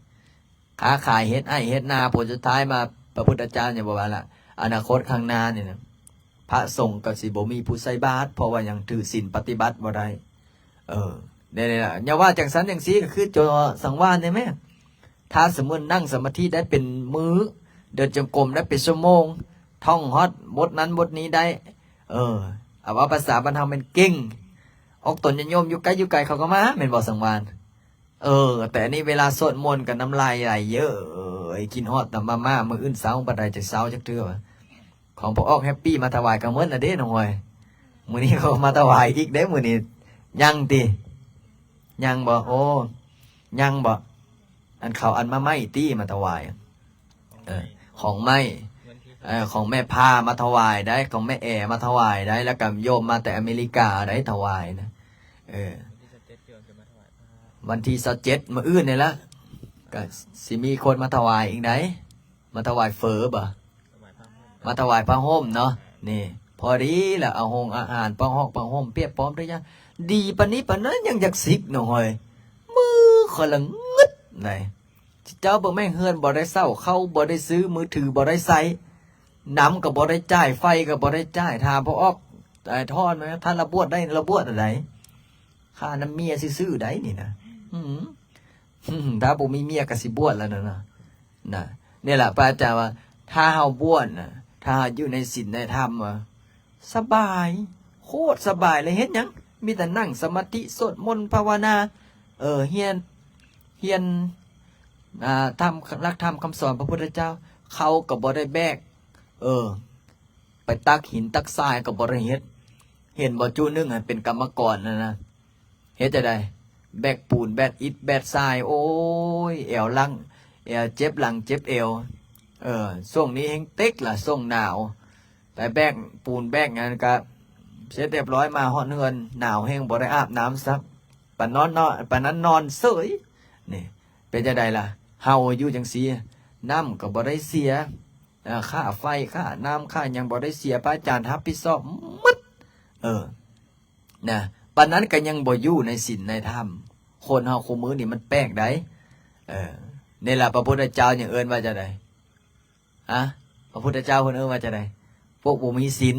ຄ້າຂາຍ ເຮັດໄຮ່ເຮັດນາ. ຜົນສຸດທ້າຍມາ ພະພຸດທະເຈົ້າຍັງບອກວ່າລະ ອະນາຄົດຂ້າງໜ້ານີ້ນະ ພະສົງກໍຊິບໍ່ມີຜູ້ໃສ່ບາດ ເພາະວ່າຍັງຖືສິນປະຕິບັດບໍ່ໄດ້. ເອີ ນີ້ລະ ຢ່າວ່າຈັ່ງຊັ້ນຈັ່ງຊີ້ ກໍຄືໂຈສັງວານນີ້ແມ້. ຖ້າສົມມຸດນັ່ງສະມາທິໄດ້ເປັນມື້ ເດີນຈົງກົມໄດ້ເປັນຊົ່ວໂມງ ທ່ອງຮອດບົດນັ້ນບົດນີ້ໄດ້ ເອີ ເອົາ ເອົາພາສາບ້ານເຮົາແມ່ນເກັ່ງ. ອອກຕົນຍາດໂຍມຢູ່ໃກ້ຢູ່ໄກເຂົາກໍມາ ແມ່ນບໍ່ສັງວານ? ເອີ ແຕ່ອັນນີ້ເວລາສວດມົນກໍນ້ຳລາຍໄຫຼເຢີ້ຍ ຄິດຮອດແຕ່ມາມ່າ. ມື້ອື່ນເຊົ້າບໍ່ໄດ້ຈະເຊົ້າຈັກເທື່ອ. ຂອງພໍ່ອອກແຮັບປີມາຖວາຍກໍໝົດລະເດ້ນ້ອງຮອຍ. ມື້ນີ້ກໍມາຖວາຍອີກເດ້ ມື້ນີ້. ຍັງຕິ? ຍັງບໍ່? ໂອ້ ຍັງບໍ່? ອັນເຂົາອັນມາໃໝ່ຕິມາຖວາຍ. ເອີ ຂອງໃໝ່ ເອີ ຂອງແມ່ພາມາຖວາຍໄດ໋ ຂອງແມ່ແອມາຖວາຍໄດ໋ ແລ້ວກໍໂຍມມາແຕ່ອາເມລິກາໄດ໋ ຖວາຍນະ. ເອີ ວັນທີຊາວເຈັດ ມື້ອື່ນນີ້ລະ ກໍຊິມີຄົນມາຖວາຍອີກໄດ໋. ມາຖວາຍເຝີບໍ? ມາຖວາຍຜ້າຫົ່ມເນາະ. ນີ້ ພໍດີລະ ເອົາຫົ່ງອາຫານ ຜ້າຫົ່ມ ຜ້າຫົ່ມ ປຽກປ້ອມໄດ້ຫຍັງ ດີປານນີ້ປານນັ້ນ ຍັງຢາກສິກນ້ອງຮອຍ. ມືຂ້ອຍລະງຶດໄດ໋. ເຈົ້າເບິ່ງແມ່ ເຮືອນບໍ່ໄດ້ເຊົ່າ ເຂົ້າບໍ່ໄດ້ຊື້ ມືຖືບໍ່ໄດ້ໃຊ້ ນ້ຳກໍບໍ່ໄດ້ຈ່າຍ ໄຟກໍບໍ່ໄດ້ຈ່າຍ. ຖາມພໍ່ອອກ ໄອ້ທອນ ທ່ານລະບວດໄດ້ ລະບວດອັນໃດ? ຄ່ານ້ຳເມຍຊື່ໆໄດ໋ນີ້ນະ. ອື ຖ້າບໍ່ມີເມຍກໍຊິບວດແລ້ວນະ ນະ. ນີ້ລະພະອາຈານວ່າ ຖ້າເຮົາບວດນະ ຖ້າເຮົາຢູ່ໃນສິນໃນທຳ ສະບາຍ ໂຄດສະບາຍເລີຍ. ເຮັດຫຍັງ? ມີແຕ່ນັ່ງສະມາທິ ສວດມົນ ພາວະນາ ເອີ ຮຽນ ຮຽນ ອ່າ ທຳ ຫຼັກທຳຄຳສອນພະພຸດທະເຈົ້າ. ເຂົ້າກໍບໍ່ໄດ້ແບກ ເອີ ໄປຕັກຫີນຕັກຊາຍກໍບໍ່ໄດ້ເຮັດ. ເຫັນບໍ່? ຈຸໜຶ່ງຫັ້ນເປັນກຳມະກອນຫັ້ນນະ ເຮັດຈັ່ງໃດ? ແບກປູນ ແບກອິດ ແບກຊາຍ ໂອ້ຍ ແອວຫຼັງ ແອວເຈັບຫຼັງເຈັບແອວ. ເອີ ຊ່ວງນີ້ແຮ່ງເຕັກລະ ຊ່ວງໜາວ ໄປແບກປູນແບກຫຍັງກະເສັດຮຽບຮ້ອຍ ມາຮອດເຮືອນ ໜາວແຮງ ບໍ່ໄດ້ອາບນ້ຳຊ້ຳ ປານນອນ ປານນັ້ນນອນເສີຍ. ນີ້ ເປັນຈັ່ງໃດລະ? ເຮົາຢູ່ຈັ່ງຊີ້ ນ້ຳກໍບໍ່ໄດ້ເສຍ ເອີ ຄ່າໄຟ ຄ່ານ້ຳ ຄ່າຫຍັງບໍ່ໄດ້ເສຍ ພະອາຈານຮັບຜິດຊອບໝົດ. ເອີ ນະ ປານນັ້ນກໍຍັງບໍ່ຢູ່ໃນສິນໃນທຳ. ຄົນເຮົາຄູ່ມື້ນີ້ມັນແປກໃດ໋. ເອີ ນີ້ລະພະພຸດທະເຈົ້າຍັງເອີ້ນວ່າຈັ່ງໃດ? ຮະ? ພະພຸດທະເຈົ້າເພິ່ນເອີ້ນວ່າຈັ່ງໃດ? ພວກບໍ່ມີສິນ.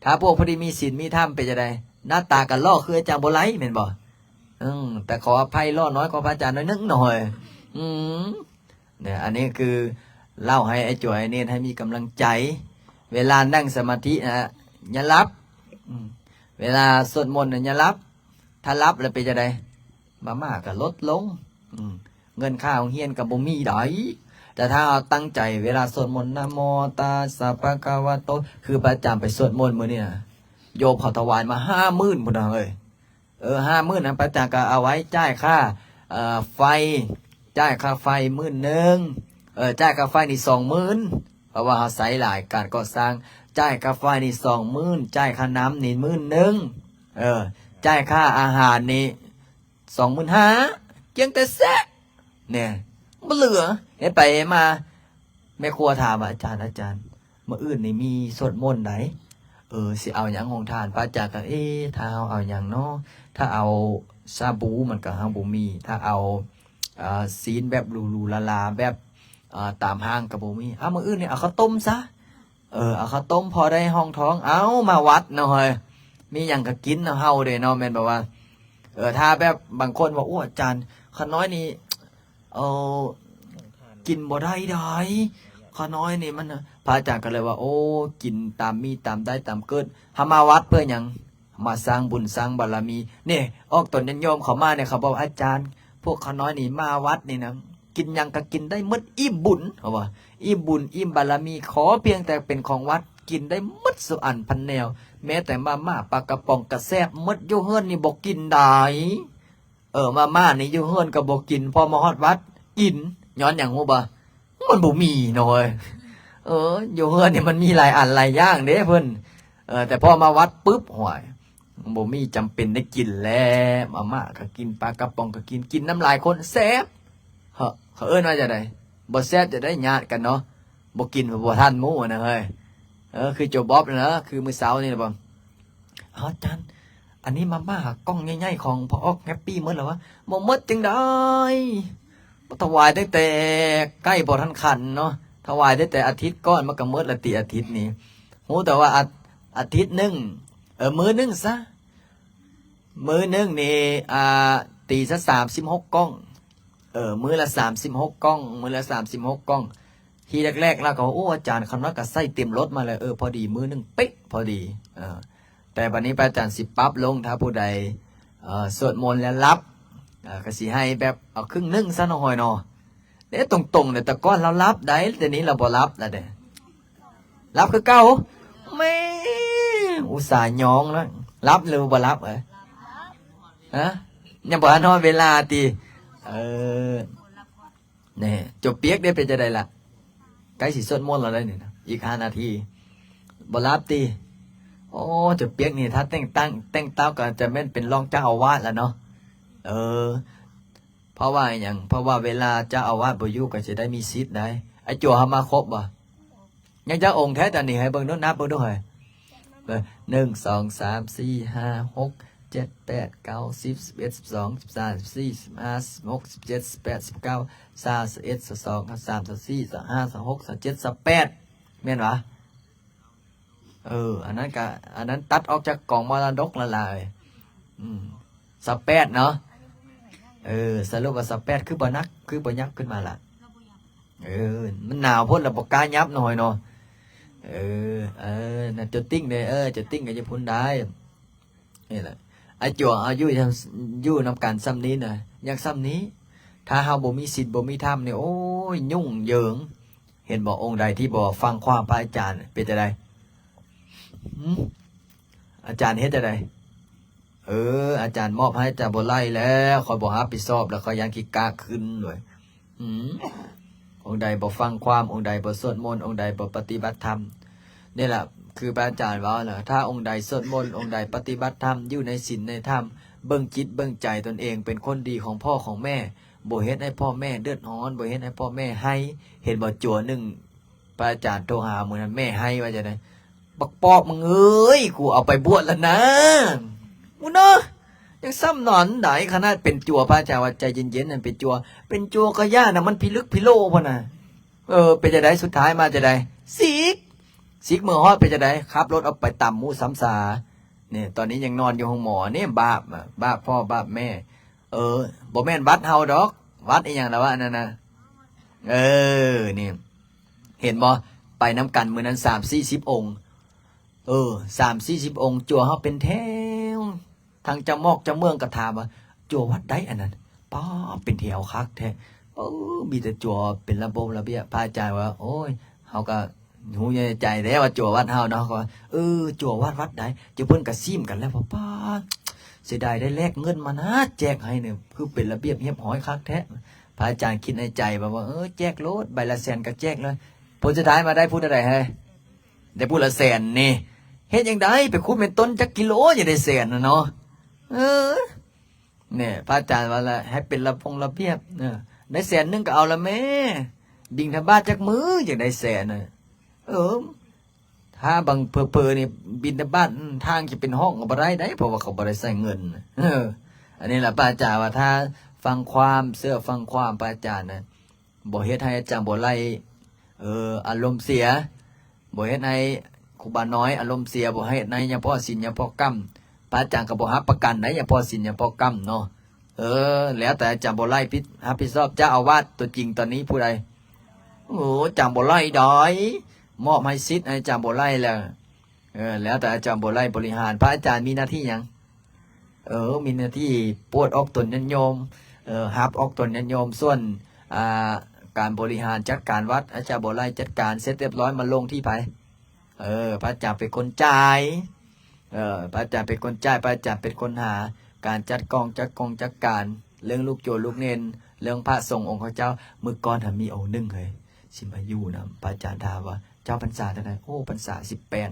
ຖ້າພວກຜູ້ທີ່ມີສິນມີທຳເປັນຈັ່ງໃດ? ໜ້າຕາກໍຫຼໍ່ຄືອາຈານບໍ່ໄຫຼແມ່ນບໍ່? ອືມ ແຕ່ຂໍອະໄພຫຼໍ່ນ້ອຍກວ່າພະອາຈານໜ້ອຍໜຶ່ງໜ້ອຍ. ອືມ ເນຍ ອັນນີ້ຄືເລົ່າໃຫ້ອ້າຍຈົວອ້າຍເນນໃຫ້ມີກຳລັງໃຈ. ເວລານັ່ງສະມາທິນະ ຢ່າຫຼັບ. ອືມ ເວລາສວດມົນນະ ຢ່າຫຼັບ. ຖ້າຫຼັບແລ້ວເປັນຈັ່ງໃດ? ມາມ່າກໍລົດລົງ. ອືມ ເງິນຄ່າໂຮງຮຽນກໍບໍ່ມີໃດ. ແຕ່ຖ້າເຮົາຕັ້ງໃຈເວລາສວດມົນ ນະໂມຕັດສະພະຄະວະໂຕ ຄືພະອາຈານໄປສວດມົນມື້ນີ້ນະ ໂຍມເຂົາຖວາຍມາຫ້າໝື່ນພຸ້ນນະເອີຍ. ເອີ ຫ້າໝື່ນນະ ພະອາຈານກໍເອົາໄວ້ຈ່າຍຄ່າ ເອີ ໄຟ ຈ່າຍຄ່າໄຟໝື່ນໜຶ່ງ. ເອີ ຈ່າຍຄ່າໄຟນີ້ສອງໝື່ນ ເພາະວ່າເຮົາໃຊ້ຫຼາຍການກໍ່ສ້າງ. ຈ່າຍຄ່າໄຟນີ້ສອງໝື່ນ ຈ່າຍຄ່ານ້ຳນີ້ໝື່ນໜຶ່ງ. ເອີ ຈ່າຍຄ່າອາຫານນີ້ ສອງໝື່ນຫ້າ ກຽງແຕ່ແຊະ ແນ່ ບໍ່ເຫຼືອ. ເຮັດໄປເຮັດມາ ແມ່ຄົວຖາມວ່າ ອາຈານ ອາຈານ ມື້ອື່ນນີ້ມີສວດມົນໃດ໋ ເອີ ຊິເອົາຫຍັງໂຮງທານ? ພະອາຈານກໍ ເອ ຖ້າເຮົາເອົາຫຍັງເນາະ? ຖ້າເອົາຊາບູມັນກໍ ເຮົາບໍ່ມີ. ຖ້າເອົາ ເອີ ຊີ້ນແບບຫຼູໆຫຼາໆ ແບບ ເອີ ຕາມຫ້າງກໍບໍ່ມີ. ເອົາ ມື້ອື່ນນີ້ເອົາເຂົ້າຕົ້ມຊະ. ເອີ ເອົາເຂົ້າຕົ້ມພໍໄດ້ຮອງທ້ອງ. ເອົາ ມາວັດເນາະເຮີ້ຍ ມີຫຍັງກໍກິນນຳເຮົາເດ້ເນາະ ແມ່ນບໍ່ວະ? ເອີ ຖ້າແບບບາງຄົນວ່າ ໂອ້ ອາຈານ ຂ້ານ້ອຍນີ້ ເອີ ກິນບໍ່ໄດ້ໃດ໋ ຂ້ານ້ອຍນີ້ມັນ. ພະອາຈານກໍເລີຍວ່າ ໂອ້ ກິນຕາມມີຕາມໄດ້ຕາມເກີດ. ເຮົາມາວັດເພື່ອຫຍັງ? ມາສ້າງບຸນສ້າງບາລະມີ. ນີ້ ອອກຕົນຍາດໂຍມເຂົາມານີ້ ເຂົາບອກ ອາຈານ ພວກຂ້ານ້ອຍນີ້ມາວັດນີ້ນະ ກິນຫຍັງກໍກິນໄດ້ໝົດ ອີ່ມບຸນ ເຂົາວ່າ ອີ່ມບຸນອີ່ມບາລະມີ ຂໍພຽງແຕ່ເປັນຂອງວັດ ກິນໄດ້ໝົດສູ່ອັນພັນແນວ. ແມ້ແຕ່ມາມ່າປາກະປ໋ອງກໍແຊບໝົດ ຢູ່ເຮືອນນີ້ບໍ່ກິນໃດ໋. ເອີ ມາມ່ານີ້ຢູ່ເຮືອນກໍບໍ່ກິນ ພໍມາຮອດວັດກິນ. ຍ້ອນຫຍັງຮູ້ບໍ່? ມັນບໍ່ມີເນາະເອີຍ. ເອີ ຢູ່ເຮືອນນີ້ມັນມີຫຼາຍອັນຫຼາຍຢ່າງເດ້ເພິ່ນ. ເອີ ແຕ່ພໍມາວັດປຶບ ໂອ້ຍ ບໍ່ມີ ຈຳເປັນໄດ້ກິນແລ້ວ. ມາມ່າກໍກິນ ປາກະປ໋ອງກໍກິນ ກິນນຳຫຼາຍຄົນແຊບ. ເອີ ເຂົາເອີ້ນວ່າຈັ່ງໃດ? ບໍ່ແຊບຈັ່ງໃດ? ຍາດກັນເນາະ ບໍ່ກິນບໍ່ທັນໝູ່ນະເຮີ້ຍ. ເອີ ຄືໂຈບອບນະ ຄືມື້ເຊົ້ານີ້ນະ ບອກ ອາຈານ ອັນນີ້ມາມ່າກ້ອງໃຫຍ່ໆຂອງພໍ່ອອກແຮັບປີ້ໝົດແລ້ວວະ? ບໍ່ໝົດຈັ່ງໃດ ຖວາຍຕັ້ງແຕ່ໄກ່ບໍ່ທັນຂັນເນາະ ຖວາຍຕັ້ງແຕ່ອາທິດກ່ອນ ມັນກໍໝົດລະຕິອາທິດນີ້. ຮູ້ແຕ່ວ່າອາ ອາທິດໜຶ່ງ ເອີ ມື້ໜຶ່ງຊະ ມື້ໜຶ່ງນີ້ ອາ ຕີຊະສາມສິບຫົກກ້ອງ. ເອີ ມື້ລະສາມສິບຫົກກ້ອງ ມື້ລະສາມສິບຫົກກ້ອງ. ທີແລກໆ ລາວກໍວ່າ ໂອ້ ອາຈານ ຄຳນ້ອຍກໍໃສ່ເຕັມລົດມາແລ້ວ. ເອີ ພໍດີ ມື້ໜຶ່ງເປະ ພໍດີ. ເອີ ແຕ່ບັດນີ້ພະອາຈານຊິປັບລົງ ຖ້າຜູ້ໃດ ເອີ ສວດມົນແລ້ວຫຼັບ ເອີ ກໍຊິໃຫ້ແບບເອົາຄຶ່ງໜຶ່ງຊະເນາະ ເຮີ້ຍເນາະ. ເດ້ ຕົງໆ ເດ້ ແຕ່ກ່ອນລາວຫຼັບໄດ໋ ແຕ່ນີ້ລາວບໍ່ຫຼັບລະເດ້. ຫຼັບຄືເກົ່າ. ແມ່ ອຸດສ່າຍອງລະ ຫຼັບຫຼືບໍ່ຫຼັບ? ເອີ ຮະ ຍັງບໍ່ທັນຮອດເວລາຕິ? ເອີ ແນ່ ຈົວປຽກເດ້ ເປັນຈັ່ງໃດລະ? ໃກ້ຊິສວດມົນແລ້ວໄດ໋ນີ້ນະ ອີກຫ້ານາທີ ບໍ່ຫຼັບຕິ? ໂອ້ ຈົວປຽກນີ້ ຖ້າແຕ່ງຕັ້ງ ແຕ່ງຕັ້ງກໍຈະແມ່ນເປັນຮອງເຈົ້າອາວາດລະເນາະ. ເອີ ເພາະວ່າຫຍັງ? ເພາະວ່າເວລາເຈົ້າອາວາດບໍ່ຢູ່ກໍຈະໄດ້ມີສິດໄດ໋. ອ້າຍຈົວເຮົາມາຄົບບໍ່? ຍັງຈັກອົງແທ້ຕອນນີ້? ໃຫ້ເບິ່ງດູ ນັບເບິ່ງດູເຮີ້ຍ. ເບິ່ງ ໜຶ່ງ ສອງ ສາມ ສີ່ ຫ້າ ຫົກ ເຈັດ ແປດ ເກົ້າ ສິບ ສິບເອັດ ສິບສອງ ສິບສາມ ສິບສີ່ ສິບຫ້າ ສິບຫົກ ສິບເຈັດ ສິບແປດ ສິບເກົ້າ ຊາວ ຊາວເອັດ ຊາວສອງ ຊາວສາມ ຊາວສີ່ ຊາວຫ້າ ຊາວຫົກ ຊາວເຈັດ ຊາວແປດ ແມ່ນຫວາ? ເອີ ອັນນັ້ນກະ ອັນນັ້ນຕັດອອກຈາກກອງມໍລະດົກລະລາຍ. ອືມ ຊາວແປດເນາະ. ເອີ ສະຫຼຸບວ່າຊາວແປດ ຄືບໍ່ໜັກ ຄືບໍ່ຫຍັບຂຶ້ນມາລະ? ເອີ ມັນໜາວໂພດລະ ບໍ່ກ້າຫຍັບນ້ອຍເນາະ. ເອີ ເອີ ນັ້ນເຈົ້າຕິ່ງເດ້ ເອີ ເຈົ້າຕິ່ງກໍຢູ່ພຸ້ນໄດ໋. ນີ້ແຫຼະ ອາຈົວເຮົາຢູ່ ຢູ່ນຳກັນຊ່ຳນີ້ນະ ຍັງຊ່ຳນີ້. ຖ້າເຮົາບໍ່ມີສິນບໍ່ມີທຳນີ້ ໂອ້ຍ ຫຍຸ້ງເຢິງ. ເຫັນບໍ່? ອົງໃດທີ່ບໍ່ຟັງຄວາມພະອາຈານ ເປັນຈັ່ງໃດ? ຫື? ອາຈານເຮັດຈັ່ງໃດ? ເອີ ອາຈານມອບໃຫ້ ອາຈານບໍ່ໄຫຼແລ້ວ ຂ້ອຍບໍ່ຮັບຜິດຊອບແລ້ວ ຂ້ອຍຢ້ານຂີ້ກາກຂຶ້ນເວີຍ. ອືມ ອົງໃດບໍ່ຟັງຄວາມ, ອົງໃດບໍ່ສວດມົນ, ອົງໃດບໍ່ປະຕິບັດທຳ. ນີ້ລະ ຄືພະອາຈານເວົ້ານະ, ຖ້າອົງໃດສວດມົນ, ອົງໃດປະຕິບັດທຳ, ຢູ່ໃນສິນໃນທຳ, ເບິ່ງຈິດເບິ່ງໃຈຕົນເອງ, ເປັນຄົນດີຂອງພໍ່ຂອງແມ່, ບໍ່ເຮັດໃຫ້ພໍ່ແມ່ເດືອດຮ້ອນ, ບໍ່ເຮັດໃຫ້ພໍ່ແມ່ໄຫ້. ເຫັນບໍ່? ຈົວໜຶ່ງ ພະອາຈານໂທຫາມື້ນັ້ນ ແມ່ໄຫ້ວ່າຈັ່ງໃດ? ບັກປອບມຶງເອີຍ ກູເອົາໄປບວດແລ້ວນາ. ອູ້ນະ ຍັງຊ້ຳນອນໃດ ຂະໜາດເປັນຈົວ ພະອາຈານວ່າໃຈເຢັນໆ ນັ້ນເປັນຈົວ, ເປັນຈົວກໍຢ່ານະ ມັນພິລຶກພິໂລພຸ້ນນະ. ເອີ ເປັນຈັ່ງໃດ? ສຸດທ້າຍມາຈັ່ງໃດ? ສິກ ສິກເມືອຮອດເປັນຈັ່ງໃດ? ຂັບລົດອອກໄປຕຳໝູ່ຊຳຊາ. ນີ້ ຕອນນີ້ຍັງນອນຢູ່ໂຮງໝໍນີ້ ບາບ ບາບພໍ່ບາບແມ່. ເອີ ບໍ່ແມ່ນວັດເຮົາດອກ ວັດອີ່ຫຍັງລະວະອັນນັ້ນນະ. ເອີ ນີ້ ເຫັນບໍ່ ໄປນຳກັນມື້ນັ້ນສາມສີ່ສິບອົງ ເອີ ສາມສີ່ສິບອົງ ຈົວເຮົາເປັນແຖວ. ທາງເຈົ້າໝອກເຈົ້າເມືອງກໍຖາມວ່າ ຈົວວັດໃດອັນນັ້ນ? ປ້າ ເປັນແຖວຄັກແທ້. ເອີ ມີແຕ່ຈົວເປັນລະບົບລະບຽບ. ພະອາຈານວ່າ ໂອ້ຍ ເຮົາກໍຮູ້ໃນໃຈແລ້ວວ່າຈົວວັດເຮົາເນາະ. ກໍວ່າ ເອີ ຈົວວັດວັດໃດ? ຈຸເພິ່ນກໍຊິມກັນແລ້ວ. ປ້າ ເສຍດາຍໄດ້ແລກເງິນມານະ ແຈກໃຫ້ນີ້ ຄືເປັນລະບຽບຮຽບຮ້ອຍຄັກແທ້. ພະອາຈານຄິດໃນໃຈວ່າ ເອີ ແຈກໂລດ ໃບລະແສນກໍແຈກເລີຍ. ຜົນສຸດທ້າຍມາໄດ້ຜູ້ເທົ່າໃດເຮີ້ຍ? ໄດ້ຜູ້ລະແສນນີ້ ເຮັດຈັ່ງໃດໄປຂຸດແມ່ນຕົ້ນຈັກກິໂລ ຍັງໄດ້ແສນນະເນາະ. ເອີ ແນ່ ພະອາຈານວ່າລະ ໃຫ້ເປັນລະບົບລະບຽບ ເອີ ໄດ້ແສນໜຶ່ງກໍເອົາລະແມ້. ບິນທະບາດຈັກມື້ ຈັ່ງໄດ້ແສນນະ. ເອີ ຖ້າບາງເຜີໆນີ້ບິນທະບາດ ທາງຈະເປັນຫ້ອງກໍບໍ່ໄດ້ໃດ ເພາະວ່າເຂົາບໍ່ໄດ້ໃຊ້ເງິນ. ເອີ ອັນນີ້ລະ ພະອາຈານວ່າ ຖ້າຟັງຄວາມ ເຊື່ອຟັງຄວາມພະອາຈານນະ ບໍ່ເຮັດໃຫ້ອາຈານບົວໄລ ເອີ ອາລົມເສຍ, ບໍ່ເຮັດໃຫ້ຄູບານ້ອຍອາລົມເສຍ, ບໍ່ເຮັດໃຫ້ຍາພໍ່ສິນຍາພໍ່ກຳ, ພະອາຈານກໍບໍ່ຮັບປະກັນໃດ ຍາພໍ່ສິນຍາພໍ່ກຳເນາະ. ເອີ ແລ້ວແຕ່ອາຈານບົວໄລຜິດ ຮັບຜິດຊອບ. ເຈົ້າອາວາດຕົວຈິງຕອນນີ້ຜູ້ໃດ? ໂອ້ ອາຈານບົວໄລດອຍ ມອບໃຫ້ສິດໃຫ້ອາຈານບົວໄລແລ້ວ. ເອີ ແລ້ວແຕ່ອາຈານບົວໄລບໍລິຫານ. ພະອາຈານມີໜ້າທີ່ຫຍັງ? ເອີ ມີໜ້າທີ່ປວດອອກຕົນຍາດໂຍມ, ເອີ ຮັບອອກຕົນຍາດໂຍມ. ສ່ວນ ອ່າ ການບໍລິຫານຈັດການວັດ ອາຈານບົວໄລຈັດການເສັດຮຽບຮ້ອຍ ມາລົງທີ່ໃຜ? ເອີ ພະອາຈານເປັນຄົນຈ່າຍ. ເອີ ພະອາຈານເປັນຄົນຈ່າຍ, ພະອາຈານເປັນຄົນຫາການຈັດກອງ ຈັດກອງຈັດການ ເລື່ອງລູກໂຈລູກເນນ ເລື່ອງພະສົງອົງເຂົາເຈົ້າ. ມື້ກ່ອນຫັ້ນມີອົງໜຶ່ງເຮີ້ຍ ຊິມາຢູ່ນຳ, ພະອາຈານຖາມວ່າ ເຈົ້າພັນສາເທົ່າໃດ? ໂອ້ ພັນສາສິບແປດ.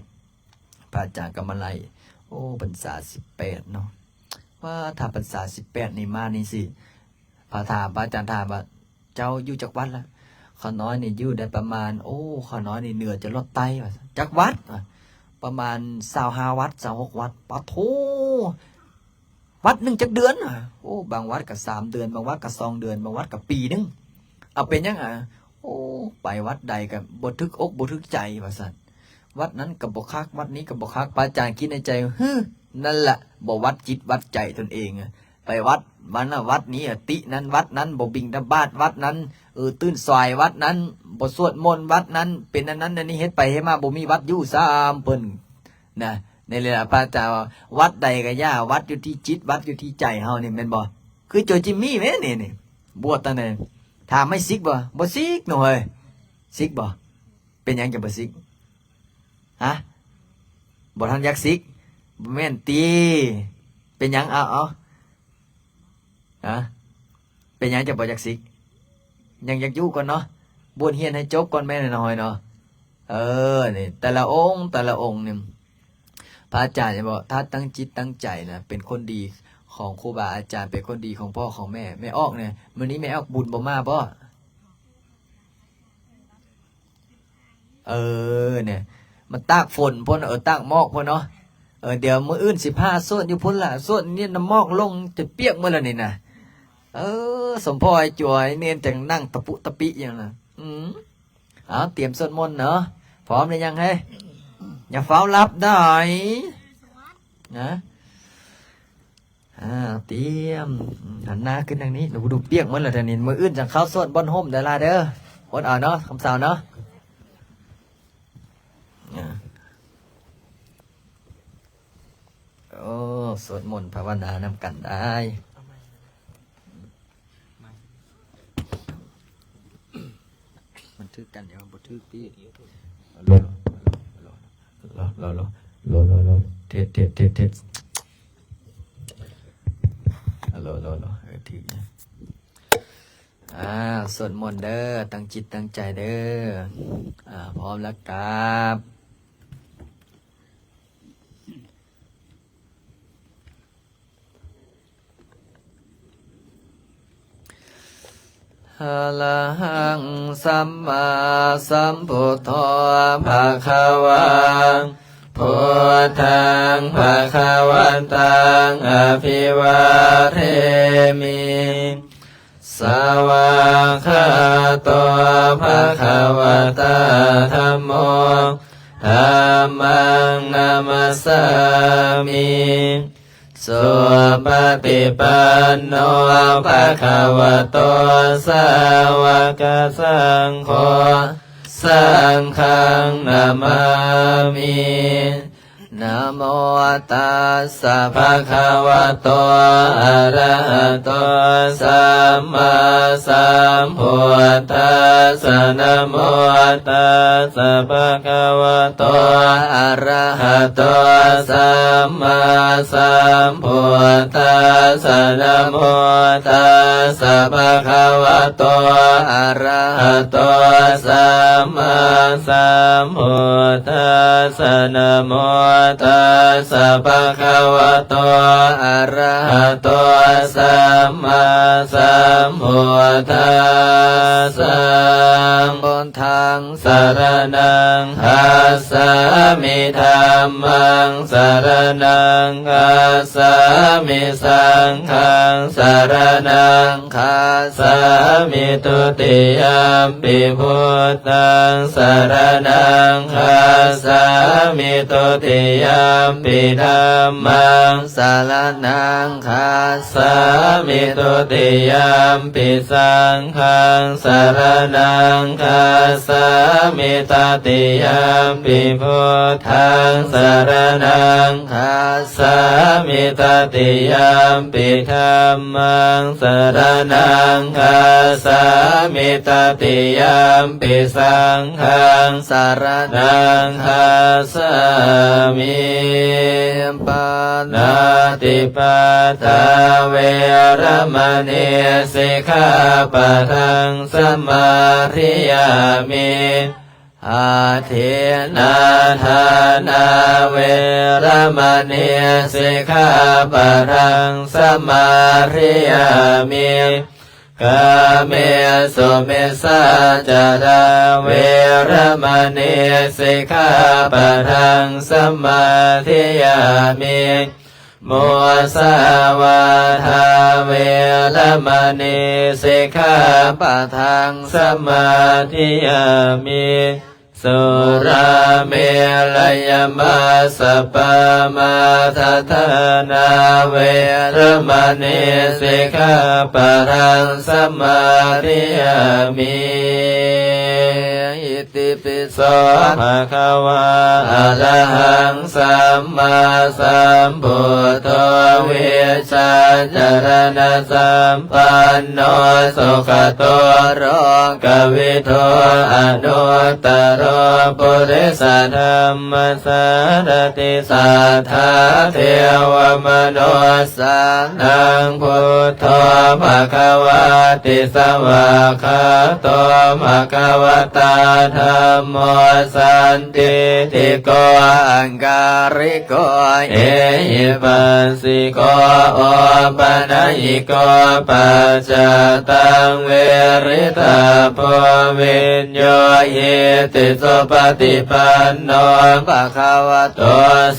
ພະອາຈານກໍມາໄລ່ ໂອ້ ພັນສາສິບແປດເນາະ. ວ່າຖ້າພັນສາສິບແປດນີ້ມານີ້ຊິ ພະຖາມ ພະອາຈານຖາມວ່າ ເຈົ້າຢູ່ຈັກວັດລະ? ຂ້ານ້ອຍນີ້ຢູ່ໄດ້ປະມານ ໂອ້ ຂ້ານ້ອຍນີ້ເໜືອຈະລອດໃຕ້ວ່າ. ຈັກວັດ? ປະມານຊາວຫ້າວັດ ຊາວຫົກວັດ. ປະໂທ ວັດໜຶ່ງຈັກເດືອນ? ໂອ້ ບາງວັດກໍສາມເດືອນ ບາງວັດກໍສອງເດືອນ ບາງວັດກໍປີໜຶ່ງ. ເອົາ ເປັນຫຍັງອະ? ໂອ້ ໄປວັດໃດກໍບໍ່ຖືກອົກບໍ່ຖືກໃຈວ່າຊັ້ນ, ວັດນັ້ນກໍບໍ່ຄັກ ວັດນີ້ກໍບໍ່ຄັກ. ພະອາຈານຄິດໃນໃຈ ຮຶ ນັ້ນລະບໍ່ວັດຈິດວັດໃຈຕົນເອງ. ໄປວັດ ວັດນັ້ນວັດນີ້ ອະ ຕິນັ້ນວັດນັ້ນ ບໍ່ບິນທະບາດວັດນັ້ນ, ເອີ ຕື່ນສາຍວັດນັ້ນ ບໍ່ສວດມົນວັດນັ້ນ, ເປັນອັນນັ້ນອັນນີ້ ເຮັດໄປເຮັດມາບໍ່ມີວັດຢູ່ຊ້ຳເພິ່ນນະ. ໃນເວລາພະອາຈານວ່າ ວັດໃດກໍຢ່າ ວັດຢູ່ທີ່ຈິດ ວັດຢູ່ທີ່ໃຈເຮົານີ້ ແມ່ນບໍ່? ຄືໂຈຈິມມີແມ່ນນີ້ ນີ້ ບວດຕັ້ງແຕ່ ຖາມໃຫ້ສິກບໍ່? ບໍ່ສິກເນາະເຮີ້ຍ. ສິກບໍ່? ເປັນຫຍັງຈະບໍ່ສິກ? ຮະ? ບໍ່ທັນຢາກສິກ? ບໍ່ແມ່ນຕິ? ເປັນຫຍັງ? ເອົາ ເອົາ ຮະ? ເປັນຫຍັງຈະບໍ່ຢາກສິກ? ຍັງຢາກຢູ່ກ່ອນເນາະ, ບວດຮຽນໃຫ້ຈົບກ່ອນແມ່ນໜ້ອຍເນາະ. ເອີ ນີ້ ແຕ່ລະອົງ ແຕ່ລະອົງນີ້ ພະອາຈານຈະບອກ ຖ້າຕັ້ງຈິດຕັ້ງໃຈນະ ເປັນຄົນດີຂອງຄູບາອາຈານ ເປັນຄົນດີຂອງພໍ່ຂອງແມ່. ແມ່ອອກນີ້ ມື້ນີ້ແມ່ອອກບຸນບໍ່ມາບໍ? ເອີ ນີ້ ມັນຕາກຝົນພຸ້ນ ເອີ ຕາກໝອກພຸ້ນເນາະ. ເອີ ດຽວມື້ອື່ນຊິພາສວດຢູ່ພຸ້ນລະ, ສວດນີ້ນ້ຳໝອກລົງຈົນປຽກໝົດແລ້ວນີ້ນະ. ເອີ ສົມພໍໃຫ້ຈົວໃຫ້ເນນຈັ່ງນັ່ງຕະປຸຕະປິຢູ່ນະ. ອືມ ເອົາ ຕຽມສວດມົນເນາະ. ພ້ອມຫຼືຍັງເຮີ້ຍ? ຢ່າຟ້າວຫຼັບໄດ໋ນະ. ອ່າ ຕຽມ ອືມ ຫັນໜ້າຂຶ້ນທາງນີ້. ດູ ດູປຽກໝົດແລ້ວດຽວນີ້. ມື້ອື່ນຈັ່ງເຂົ້າສວດບ່ອນຮົ່ມເດີຫຼາເດີ. ອົດເອົາເນາະ ຄຳເຊົາເນາະ. ອ່າ ໂອ້ ສວດມົນພາວະນານຳກັນໄດ້. ມັນຖືກກັນຢູ່ ບໍ່ຖືກຕິ. ໂລ ໂລ ໂລ ໂລ ເທດ ເທດ ເທດ ເທດ. ໂລ ໂລ ໂລ ເອີ ຖືກ. ອ່າ ສວດມົນເດີ ຕັ້ງຈິດຕັ້ງໃຈເດີ. ອ່າ ພ້ອມແລ້ວກາບ. ອະລະຫັງ ສຳມາສຳພຸດໂທ ພະຄະວາ, ພຸດທັງພະຄະວັນຕັງ ອະພິວາເທມິ. ສະວາກຂາໂຕ ພະຄະວະຕາ ທຳໂມ ธัມມັງ ນະມັດສາມິ ສຸປະຕິປັນໂນ ພະຄະວະໂຕ ສາວະກະສັງໂຄ ສັງຄັງ ນະມາມິ ນະໂມຕັດສະ ພະຄະວະໂຕ ອະລະຫະໂຕ ສຳມາສຳພຸດທັດສະ ນະໂມຕັດສະ ພະຄະວະໂຕ ອະລະຫະໂຕ ສຳມາສຳພຸດທັດສະ ນະໂມຕັດສະ ພະຄະວະໂຕ ອະລະຫະໂຕ ສຳມາສຳພຸດທັດສະ ນະໂມຕັດສະ ພະຄະວະໂຕ ອະລະຫະໂຕ ສຳມາສຳພຸດທັດສະ ສະລັງ ສະຣະນັງ ຄັດສາມິ ທຳມັງ ສະຣະນັງ ຄັດສາມິ ສັງຄັງ ສະຣະນັງ ຄັດສາມິ ທຸຕິຍຳປິ ພຸດທັງ ສະຣະນັງ ຄັດສາມິ ທຸຕິຍຳປິ ທຳມັງ ສະຣະນັງ ຄັດສາມິ ທຸຕິຍຳປິ ສັງຄັງ ສະຣະນັງ ຄັດສາມິ ຕະຕິຍຳປິ ພຸດທັງ ສະຣະນັງ ຄັດສາມິ ຕະຕິຍຳປິ ທຳມັງ ສະຣະນັງ ຄັດສາມິ ຕະຕິຍຳປິ ສັງຄັງ ສະຣະນັງ ຄັດສາມິ ປານາຕິປາຕາ ເວລະມະນີ ສິກຂາປະທັງ ສະມາທິຍາມິ ອາທິນນາທານາ ເວລະມະນີ ສິກຂາປະທັງ ສະມາທິຍາມິ ກາເມສຸມິດສາຈາລາ ເວລະມະນີ ສິກຂາປະທັງ ສະມາທິຍາມິ ມຸສາວາທາ ເວລະມະນີ ສິກຂາປະທັງ ສະມາທິຍາມິ ສຸລາເມລະຍະມັດສະປາມາທະຖານາ ເວລະມະນີ ສິກຂາປະທັງ ສະມາທິຍາມິ ອິຕິປິ ໂສ ພະຄະວາ ອະລະຫັງ ສຳມາສຳພຸດໂທ ວິຊາຈາລະນະສຳປັນໂນ ສຸຂະໂຕ ໂລກະວິທູ ອະນຸດຕະໂລ ປຸລິສະທຳມະສາລະຕິ ສັດທາເທວະມະນຸດສານັງ ພຸດໂທ ພະຄະວາຕິ ສະຫວາກຂາໂຕ ພະຄະວະຕາ ທຳໂມ ສັນ ທິຕິໂກ ອັງກາລິໂກ ເອຫິປັດສິໂກ ໂອປະນະຍິໂກ ປັດຈະຕັງ ເວລິຕະໂພ ວິນໂຍຫິຕິ ສຸປະຕິປັນໂນ ພະຄະວະໂຕ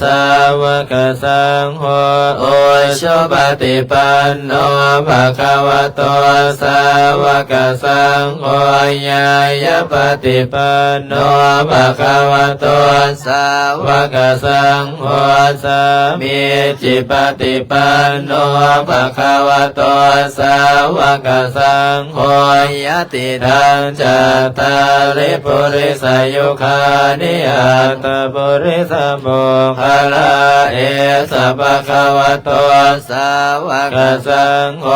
ສາວະກະສັງໂຄ ອຸຊຸປະຕິປັນໂນ ພະຄະວະໂຕ ສາວະກະສັງໂຄ ຍາຍະປະຕິປັນໂນ ພະຄະວະໂຕ ສາວະກະສັງໂຄ ສາມີຈິປະຕິປັນໂນ ພະຄະວະໂຕ ສາວະກະສັງໂຄ ຍະຕິທັງ ຈັດຕາລິ ປຸລິສະຍຸຄານິ ອັດຕະປຸລິສະໂມກຄະລາ ເອສະ ພະຄະວະໂຕ ສາວະກະສັງໂຄ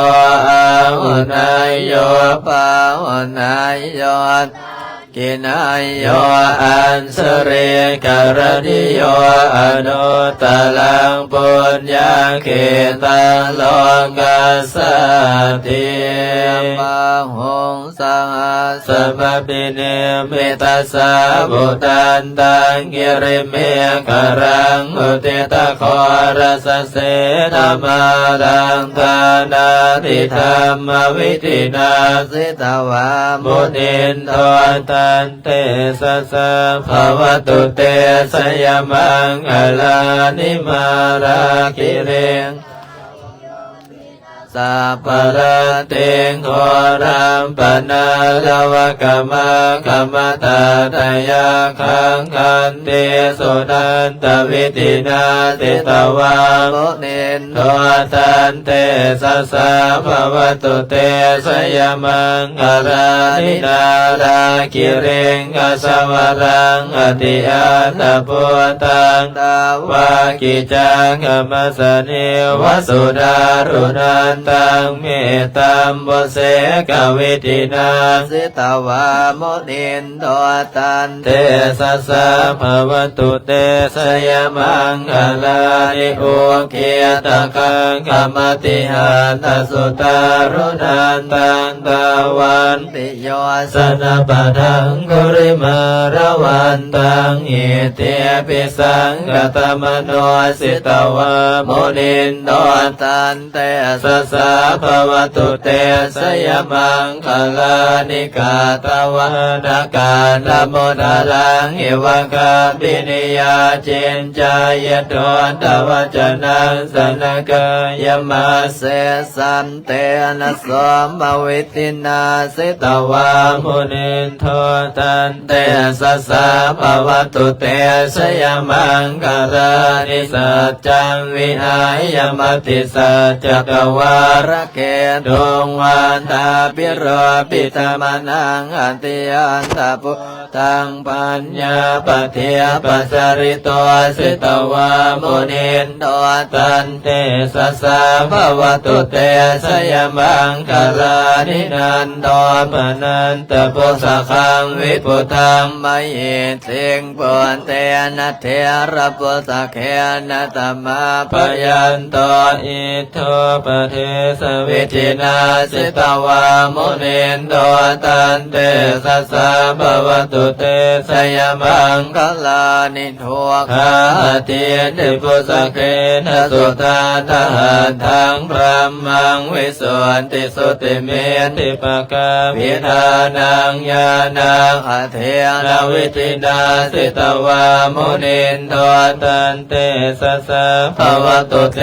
ອາຫຸເນຍໂຍ ປາຫຸເນຍໂຍ ກິນາຍໂຍ ອັນຊະລີກະລະນິໂຍ ອະນຸດຕະລັງ ປຸນຍັງເຂຕັງ ໂລກັດສາຕິ ບາຫຸງ ສະຫັດສະມະພິນິມມິຕະສາວຸດທັນຕັງ ກິລິເມຂະລັງ ອຸທິຕະຄອລະສະເສນະມາລັງ ທານາທິທຳມະວິທິນາ ສິຕະວາ ມຸນິນໂທ ຕັນເຕຊະສາ ພະວະຕຸເຕ ຊະຍະມັງຄະລານິ ມາລາກິລິງ ສາບພະລັດຕິງ ໂຄລັມປະນາລະວະກະມາຄະມະຕາດຕະຍັກຂັງ ຂັນຕິສຸນັນຕະວິທິນາ ສິຕະວາມຸນິນໂດ ຕັນເຕຊະສາ ພະວະຕຸເຕ ຊະຍະມັງຄະລານິ ນາລະກິລິງຄະສະວະລັງ ອະຕິອັນຕະພຸດທັງ ດາວະກິຈັງຄະມະສະເນວະ ສຸດາຣຸນັນຕັງ ເມຕຕຳບຸເສກະວິທິນາ ສິຕະວາມຸນິນໂດ ຕັນເຕຊະສາ ພະວະຕຸເຕ ຊະຍະມັງຄະລານິ ອຸກຂິດຕະຄັງຄະມະຕິຫັນທະ ສຸດາຣຸນັນຕັງ ທາວັນ ຕິໂຍຊະນະປະທັງ ກຸລິມາລະວັນຕັງ ອິດທິພິສັງຄະຕະມະໂນ ສິຕະວາມຸນິນໂດ ຕັນເຕຊະສາ ພະວະຕຸເຕ ຊະຍະມັງຄະລານິ ກາຕະວານະການະມຸດຕະລັງ ອິວະກັບປິນິຍາ ຈິນຈາຍະໂຕ ຕະວັດຈະນັງ ສະນະກາຍະມະເສ ສັນເຕນະໂສມະວິທິນາ ສິຕະວາມຸນິນໂທ ຕັນເຕຊະສາ ພະວະຕຸເຕ ຊະຍະມັງຄະລານິ ສັດຈັງວິຫາຍະ ມະຕິສັດຈັກກະວາລະເກຕຸງ ວັດຖາພິໂຣປິຕະມະນັງ ອະຕິອັນຕະພຸດທັງ ປັນຍາປະທີປະສາຣິໂຕ ສິຕະວາມຸນິນໂທ ຕັນເຕຊະສາ ພະວະຕຸເຕ ຊະຍະມັງຄະລານິ ນັນໂດປະນັນຕະປຸດສະຄັງ ວິພຸດທັງມະຫິດທິງ ປຸດເຕນະເຖລະປຸດສະເກນະ ຕະມາພະຍັນໂຕ ອິດ ໂທປະເທສະວິທິນາ ສິຕະວາມຸນິນໂທ ຕັນເຕຊະສາ ພະວະຕຸເຕ ຊະຍະມັງຄະລານິ ທຸກຂາອະທິດຖິປຸດສະເກນະ ສຸທັດຖະຫັດຖັງ ບະຣະມັງ ວິສຸດທິສຸດທິມິດທິປະກາພິທານັງ ຍານາອະເຖລະວິທິນາ ສິຕະວາມຸນິນໂທ ຕັນເຕຊະສາ ພະວະຕຸເຕ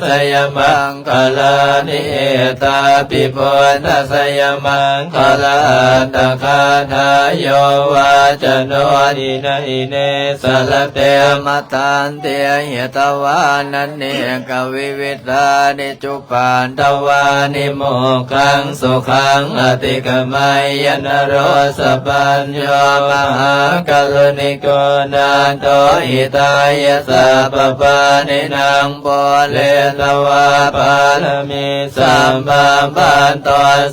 ຊະຍະມັງຄະລານິ ເອຕາປິພຸດທະຊະຍະມັງຄະລາອັດຖະກາຖາ ໂຍວາຈະໂນ ອິນະອິເນ ສະລະເຕ ມະທັນຕິ ຫິຕະວານະເນກະວິວິທານິ ຈຸປັນຕະວານິ ໂມກຄັງສຸຂັງ ອະຕິກະໄມຍະ ນະໂຣສະປັນໂຍ ມະຫາກະລຸນິໂກ ນາໂທ ຫິຕາຍະ ສັບພະປານິນັງ ປູເຣຕະວາ ປາລະມີ ສຳມາປັນໂຕ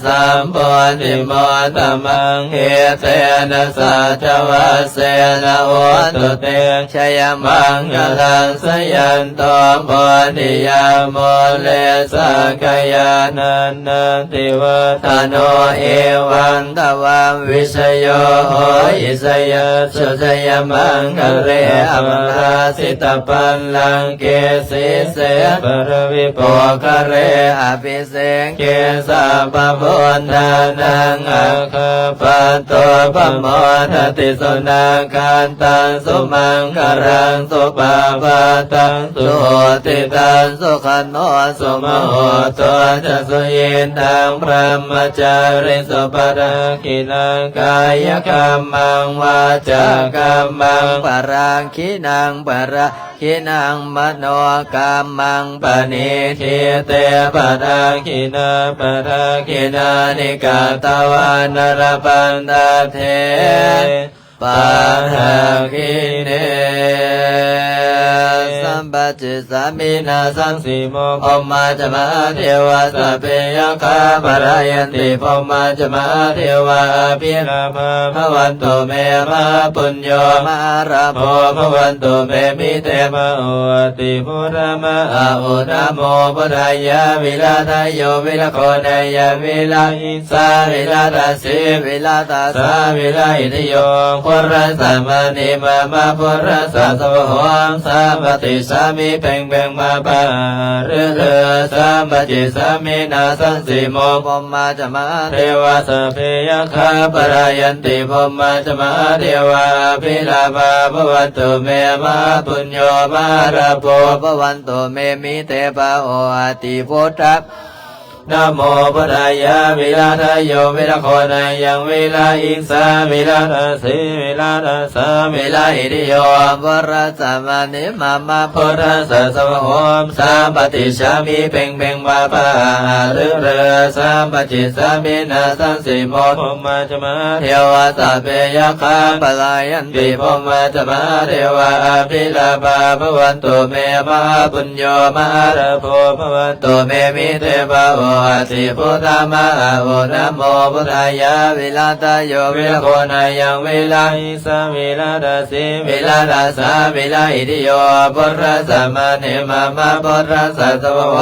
ສຳໂພທິມຸດຕະມັງ ເອເຕນະ ສັດຈະວັດເສນະ ໂຫຕຸເຕ ຊະຍະມັງຄະລັງ ສະຍັນໂຕ ໂພທິຍາ ມູເລ ສັກກະຍານັນຕະ ຕິວັດທະໂນ ເອວັງ ຕະວັງ ວິຊະໂຍ ໂຫ ອິຊະຍະ ສຸຊະຍະມັງຄະເລ ອະພະລາຊິຕະບັນລັງເກ ສີເສ ປະລະວິໂພຄະເລ ອະພິເສເກ ສັບພະພຸດທານັງ ອາຄາປະໂຕ ປະໂມທະຕິ ສຸນາຄັດຕັງ ສຸມັງຄະລັງ ສຸປະພາຕັງ ສຸຫຸດທິຕັງ ສຸຂະໂນ ສຸມະໂຫໂຕຈະ ສຸຍິດທັງ ບຣະມະຈາຣິສຸ ປະດັກຂິນັງ ກາຍະກຳມັງ ວາຈາກຳມັງ ປະດັກຂິນັງ ປະດັກຂິນັງ ມະໂນກຳມັງ ປະນິທິເຕ ປະດັກຂິນາ ປະດັກຂິນານິ ກາຕະວານະ ລະພັນຕະເທ ປະດັກຂິເນ ສຳປະຈິດສາມິນາສັງ ສີໂມ ພົມມາຈະມະຫາເທວາ ສັບເພຍັກຂາ ພະລາຍັນຕິ ພົມມາຈະມະຫາເທວາ ອະພິລາພາ ພະວັນຕຸເມ ມະຫາປຸນໂຍ ມະຫາລາໂພ ພະວັນຕຸເມ ມິເຕ ພະໂຫ ອະຕິພຸດທະມະຫາອຸດຕະໂມ ພຸດທາຍາ ວິລາທາໂຍ ວິລະໂຄນາຍາ ວິລະ ສາວິລະຕະສີ ວິລະຕະສາ ວິລະອິດທິໂຍ ພຸດທະສະມະນີມາມະ ພຸດທະສະໂສໂຫ ສະມະຕິສາມິ ເພັງເພັງມາ ປະຫາຣື ສະມະຈິດສາມິນາສັງ ສີໂມ ພົມມາຈະມະຫາເທວາ ສັບເພຍັກຂາ ພະລາຍັນຕິ ພົມມາຈະມະຫາເທວາ ອະພິລາພາ ພະວັນຕຸເມ ມະຫາປຸນໂຍ ມະຫາລາໂພ ພະວັນຕຸເມ ມິເຕ ພະໂຫ ອະຕິພຸດທະ ນະໂມພຸດທາຍະ ວິລະທະໂຍ ວິລະໂຄນາຍັງ ວິລະອິງສາ ວິລະຕາສີ ວິລະຕາສາ ວິລະອິທິໂຍ ປຸລະສະມະນິມະມະ ພຸດທະສະສະວະໂຫ ສຳປະຕິສສາມິ ເພັງເພັງ ພາພາ ອາອາ ລືລື ສຳປະຕິສສາມິ ນາສັງສີໂມ ພົມມາຈະມະ ເທວາ ສັບເພ ຍັກຂາ ປະລາຍັນຕິ ພົມມາຈະມະ ເທວາ ອະພິລາພາ ພະວັນຕຸ ເມ ມະຫາປຸນໂຍ ມະຫາລາໂພ ພະວັນຕຸ ເມ ມິເທພະໂຫ ອະຕິ ພຸດທະມະຫາໂອ ນະໂມພຸດທາຍະ ວິລະທະໂຍ ວິລະໂຄນາຍັງ ວິລະອິງສາ ວິລະຕາສີ ວິລະຕາສາ ວິລະອິທິໂຍ ປຸລະສະມະນິມະມະ ພຸດທະສະສະວະໂຫ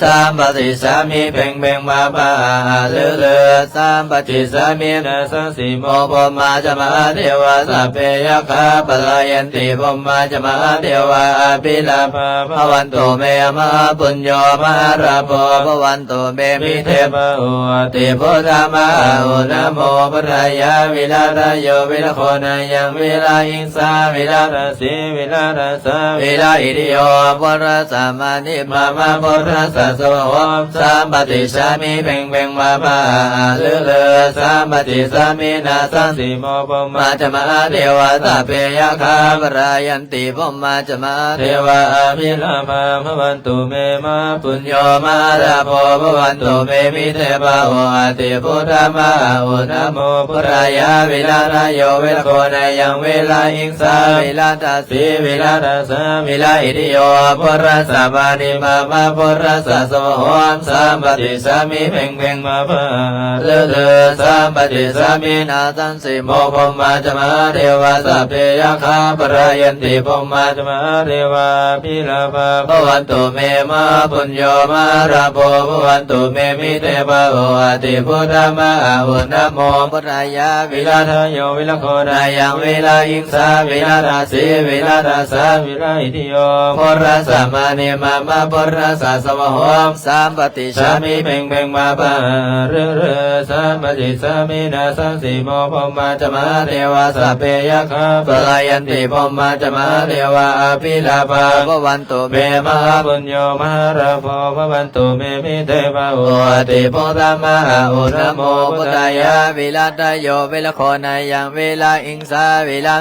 ສຳປະຕິສສາມິ ເພັງເພັງ ພາພາ ອາອາ ລືລື ສຳປະຕິສສາມິ ນາສັງສີໂມ ພົມມາຈະມະ ເທວາ ສັບເພ ຍັກຂາ ປະລາຍັນຕິ ພົມມາຈະມະ ເທວາ ອະພິລາພາ ພະວັນຕຸ ເມ ມະຫາປຸນໂຍ ມະຫາລາໂພ ພະວັນຕຸ ເມ ມິເທພະໂຫ ອະຕິ ພຸດທະມະຫາໂອ ນະໂມພຸດທາຍະ ວິລະທະໂຍ ວິລະໂຄນາຍັງ ວິລະອິງສາ ວິລະຕາສີ ວິລະຕາສາ ວິລະອິທິໂຍ ປຸລະສະມະນິມະມະ ພຸດທະສະສະວະໂຫ ສຳປະຕິສສາມິ ເພັງເພັງ ພາພາ ອາອາ ລືລື ສຳປະຕິສສາມິ ນາສັງສີໂມ ພົມມາຈະມະ ເທວາ ສັບເພ ຍັກຂາ ປະລາຍັນຕິ ພົມມາຈະມະ ເທວາ ອະພິລາພາ ພະວັນຕຸ ເມ ມະຫາປຸນໂຍ ມະຫາລາໂພ ພະວັນຕຸ ເມ ມິເທພະໂຫ ອະຕິ ພຸດທະມະຫາໂອ ນະໂມພຸດທາຍະ ວິລະທະໂຍ ວິລະໂຄນາຍັງ ວິລະອິງສາ ວິລະຕາສີ ວິລະຕາສາ ວິລະອິທິໂຍ ປຸລະສະມະນິມະມະ ພຸດທະສະສະວະໂຫ ສຳປະຕິສສາມິ ເພັງເພັງ ພາພາ ອາອາ ລືລື ສຳປະຕິສສາມິ ນາສັງ ສີໂມ ພົມມາຈະມະ ເທວາ ສັບເພ ຍັກຂາ ປະລາຍັນຕິ ພົມມາຈະມະ ເທວາ ອະພິລາພາ ພະວັນຕຸ ເມ ມະຫາປຸນໂຍ ມະຫາລາໂພ ພະວັນຕຸ ເມ ມິເທພະໂຫ ອະຕິ ພຸດທະມະຫາໂອ ນະໂມ ພຸດທາຍະ ວິລະທະໂຍ ວິລະໂຄນາຍັງ ວິລະອິງສາ ວິລະຕາສີ ວິລະຕາສາ ວິລະອິທິໂຍ ປຸລະສະມະນິມະມະ ພຸດທະສະສະວະໂຫ ສຳປະຕິສສາມິ ເພັງເພັງ ພາພາ ອາອາ ລືລື ສຳປະຕິສສາມິ ນາສັງ ສີໂມ ພົມມາຈະມະ ເທວາ ສັບເພ ຍັກຂາ ປະລາຍັນຕິ ພົມມາຈະມະ ເທວາ ອະພິລາພາ ພະວັນຕຸ ເມ ມະຫາປຸນໂຍ ມະຫາລາໂພ ພະວັນຕຸ ເມ ມິເທພະໂຫ ອະຕິ ພຸດທະມະຫາໂອ ນະໂມ ພຸດທາຍະ ວິລະທະໂຍ ວິລະໂຄນາຍັງ ວິລະອິງສາ ວິລະ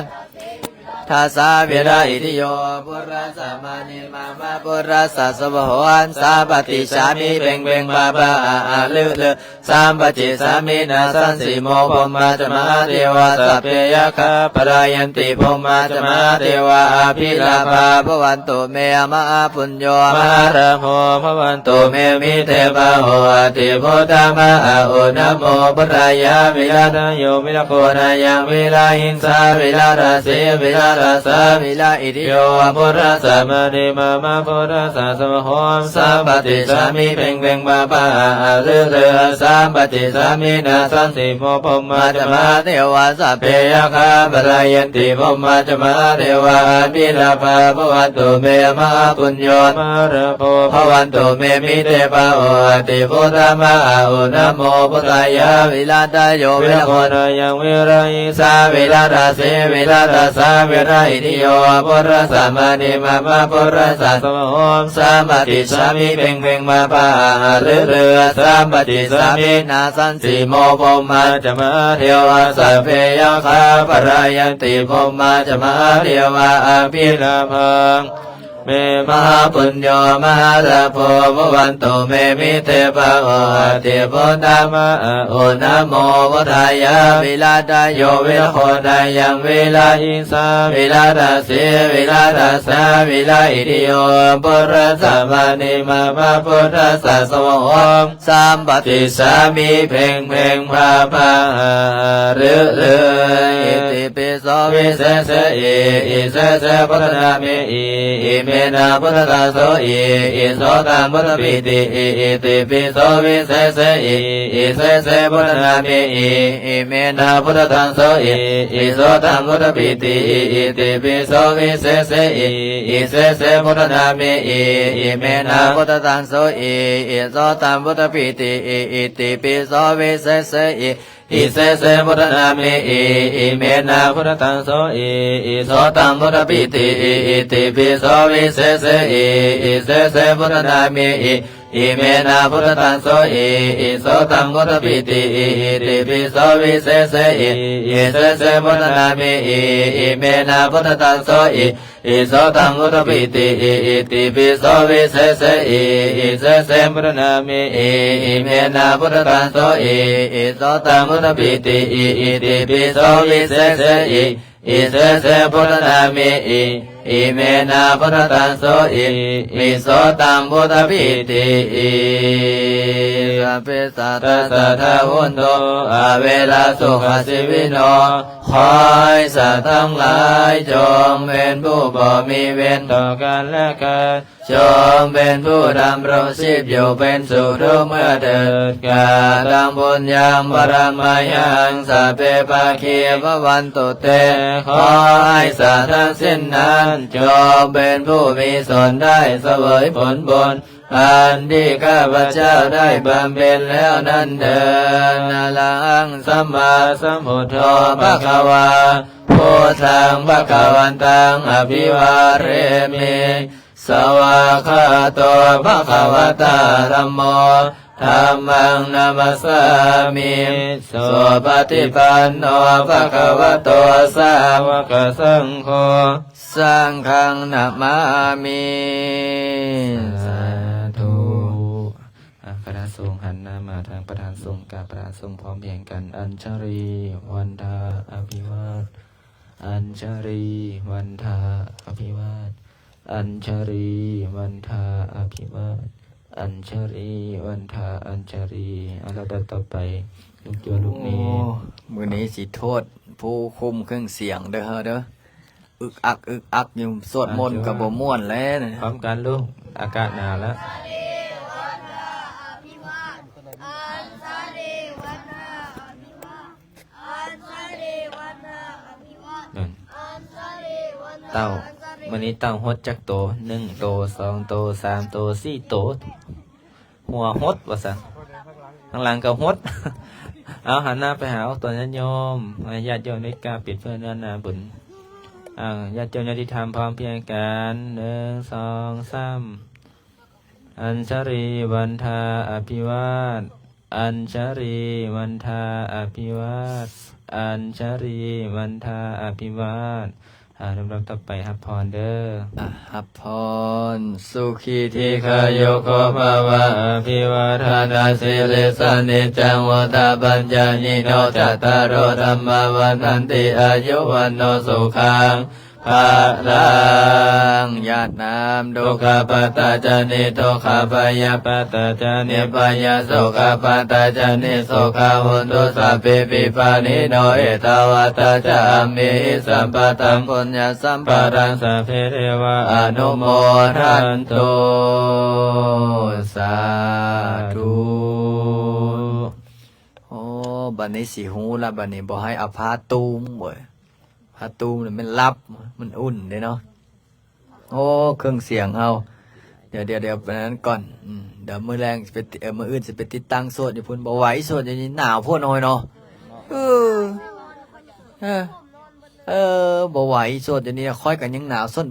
ຕາສາ ວິລະອິທິໂຍ ປຸລະສະມະນິມະມະ ພຸດທະສະສະວະໂຫ ສຳປະຕິສສາມິ ເພັງເພັງ ພາພາ ອາອາ ລືລື ສຳປະຕິສສາມິ ນາສັງ ສີໂມ ພົມມາຈະມະ ເທວາ ສັບເພ ຍັກຂາ ປະລາຍັນຕິ ພົມມາຈະມະ ເທວາ ອະພິລາພາ ພະວັນຕຸ ເມ ມະຫາປຸນໂຍ ມະຫາລາໂພ ພະວັນຕຸ ເມ ມິເທພະໂຫ ອະຕິ ພຸດທະມະຫາໂອ ນະໂມ ພຸດທາຍະ ວິລະທະໂຍ ວິລະໂຄນາຍັງ ວິລະອິງສາ ວິລະຕາສີ ວິລະຕາສາ ວິລະອິທິໂຍ ປຸລະສະມະນິມະມະ ພຸດທະສະສະວະໂຫ ສຳປະຕິສສາມິ ເພັງເພັງ ພາພາ ອາອາ ລືລື ສຳປະຕິສສາມິ ນາສັງ ສີໂມ ພົມມາຈະມະ ເທວາ ສັບເພ ຍັກຂາ ປະລາຍັນຕິ ພົມມາຈະມະ ເທວາ ອະພິລາພາ ພະວັນຕຸ ເມ ມະຫາປຸນໂຍ ມະຫາລາໂພ ພະວັນຕຸ ເມ ມິເທພະໂຫ ອະຕິ ພຸດທະມະຫາໂອ ນະໂມ ພຸດທາຍະ ວິລະທະໂຍ ວິລະໂຄນາຍັງ ວິລະອິງສາ ວິລະຕາສີ ວິລະຕາສາ ວິລະອິທິໂຍ ພຸດທະສະມະນິມະມະ ພຸດທະສະສະວະໂຫ ສຳປະຕິສສາມິ ເພັງເພັງ ພາພາ ອາອາ ລືລື ສຳປະຕິສສາມິ ນາສັງ ສີໂມ ພົມມາຈະມະ ເທວາ ສັບເພ ຍັກຂາ ປະລາຍັນຕິ ພົມມາຈະມະ ເທວາ ອະພິລາພັງ ເມ ມະຫາປຸນໂຍ ມະຫາລາໂພ ພະວັນຕຸ ເມ ມິເທພະໂຫ ອະຕິ ພຸດທະມະຫາໂອ ນະໂມ ພຸດທາຍະ ວິລະທະໂຍ ວິລະໂຄນາຍັງ ວິລະອິງສາ ວິລະຕາສີ ວິລະຕາສາ ວິລະອິທິໂຍ ພຸດທະສະມະນິມະມະ ພຸດທະສະສະວະໂຫ ສຳປະຕິສສາມິ ເພັງເພັງ ພາພາ ຫາ ລືລື ອິຕິປິໂສ ວິເສເສ ອິ ອິເສເສ ພຸດທະນາເມ ອິ ອິເມນະ ພຸດທະທັງ ໂສ ອິ ອິໂສຕັງ ພຸດທະປີຕິ ອິ ອິຕິປິໂສ ວິເສເສ ອິ ອິເສເສ ພຸດທະນາເມ ອິ ອິເມນະ ພຸດທະທັງ ໂສ ອິ ອິໂສຕັງ ພຸດທະປີຕິ ອິ ອິຕິປິໂສ ວິເສເສ ອິ ອິເສເສ ພຸດທະນາເມ ອິ ອິເມນະ ພຸດທະທັງ ໂສ ອິ ອິໂສຕັງ ພຸດທະປີຕິ ອິ ອິຕິປິໂສ ວິເສເສ ອິ ອິເສເສ ພຸດທະນາເມ ອິ ອິເມນະ ພຸດທະທັງ ໂສ ອິ ອິໂສຕັງ ພຸດທະປີຕິ ອິ ອິຕິປິໂສ ວິເສເສ ອິ ອິເສເສ ພຸດທະນາເມ ອິ Imehi na buddhataṃ sohi, isotaṃ buddhapītihi, itipi so visesehi, visese buddhanāmehi. Imehi na buddhataṃ sohi, isotaṃ buddhapītihi, itipi so visesehi, visese buddhanāmehi. Imehi na buddhataṃ sohi, isotaṃ buddhapītihi, itipi so visesehi, visese buddhanāmehi. Imehi na buddhataṃ sohi, isotaṃ buddhapītihi. Sabbe sattā sadā hontu averā sukhajīvino. ຂໍໃຫ້ສັດທັງຫຼາຍຈົ່ງເປັນຜູ້ບໍ່ມີເວນຕໍ່ກັນແລະກັນ, ຈົ່ງເປັນຜູ້ດຳລົງຊີບຢູ່ເປັນສຸກທຸກເມື່ອເທີດ. Kataṃ puññaṃ paramayaṃ sabbe bhāgī bhavantu te. ຂໍໃຫ້ສັດທັງສິ້ນນັ້ນຈົ່ງເປັນຜູ້ມີສ່ວນໄດ້ສະເຫວີຍຜົນບຸນ ອັນທີ່ຂ້າພະເຈົ້າໄດ້ບຳເພັນແລ້ວນັ້ນເທີດ. Arahaṃ sammāsambuddho bhagavā, buddhaṃ bhagavantaṃ abhivādemi. Svākkhāto bhagavatā dhammo, dhammaṃ namassāmi. Supaṭipanno bhagavato sāvakasaṅgho, saṅghaṃ namāmi. ສາທຸ. ອາ ຄະນະສົງຫັນໜ້າມາທາງປະທານສົງ, ກາບປະທານສົງພ້ອມພຽງກັນ. Añjalivaṇṇaṃ abhivādaṃ, añjalivaṇṇaṃ abhivādaṃ, añjalivaṇṇaṃ abhivādaṃ, añjalivaṇṇaṃ añjali. ເອົາລະດັບຕໍ່ໄປ ລູກໂຍລູກເມ. ໂອ້ ມື້ນີ້ຊິໂທດຜູ້ຄຸມເຄື່ອງສຽງເດີເຮົາເດີ. ອຶກອັກອຶກອັກຢູ່ ສວດມົນກໍບໍ່ມ່ວນແລ້ວ. ພ້ອມກັນລູກ ອາກາດໜາວແລ້ວ. Añjalivaṇṇaṃ abhivādaṃ, añjalivaṇṇaṃ abhivādaṃ, añjalivaṇṇaṃ abhivādaṃ, añjalivaṇṇaṃ abhivādaṃ, añjalivaṇṇaṃ abhivādaṃ. ເຕົ້າ ມື້ນີ້ເຕົ້າຫົດຈັກໂຕ? ໜຶ່ງໂຕ ສອງໂຕ ສາມໂຕ ສີ່ໂຕ. ຫົວຫົດວ່າຊັ້ນ ທາງຫຼັງກໍຫົດ. ເອົາ ຫັນໜ້າໄປຫາອອກຕົນຍາດໂຍມ ໃຫ້ຍາດໂຍມໄດ້ກ້າວປິດເພື່ອເນື້ອນາບຸນ. ເອົາ ຍາດໂຍມຍາດຕິທຳພ້ອມພຽງກັນ ໜຶ່ງ ສອງ ສາມ. Añjalivaṇṇaṃ abhivādaṃ, añjalivaṇṇaṃ abhivādaṃ, añjalivaṇṇaṃ abhivādaṃ. ອາ ລຳດັບຕໍ່ໄປຮັບພອນເດີ. ອາ ຮັບພອນ. Sukhī dīghāyuko bhava. Abhivādanasīlissa niccaṃ vuḍḍhāpacāyino cattāro dhammā vaḍḍhanti āyu vaṇṇo sukhaṃ balaṃ. ຢາດນ້ຳ Dukkhappattā ca niddukkhā, bhayappattā ca nibbhayā, sokappattā ca nissokā, hontu sabbepi pāṇino. Ettāvatā ca amhehi sambhataṃ puññasampadaṃ sabbe devānumodantu. Sādhu. ໂອ້ ບັດນີ້ຊິຮູ້ລະ ບັດນີ້ບໍ່ໃຫ້ເອົາຜ້າຕຸ້ມເວີຍ. ຜ້າຕຸ້ມນີ້ມັນຫຼັບ ມັນອຸ່ນເດ້ເນາະ. ໂອ້ ເຄື່ອງສຽງເຮົາ ດຽວ ດຽວ ດຽວ ອັນນັ້ນກ່ອນ. ອືມ ດຽວມື້ແລງຊິໄປ ເອີ ມື້ອື່ນຊິໄປຕິດຕັ້ງສວດຢູ່ພຸ້ນ. ບໍ່ໄຫວ ສວດຢູ່ນີ້ໜາວໂພດນ້ອຍເນາະ. ເອີ ເອີ ເອີ ບໍ່ໄຫວ ສວດຢູ່ນີ້ຂ້ອຍກໍຍັງໜາວ ສົນ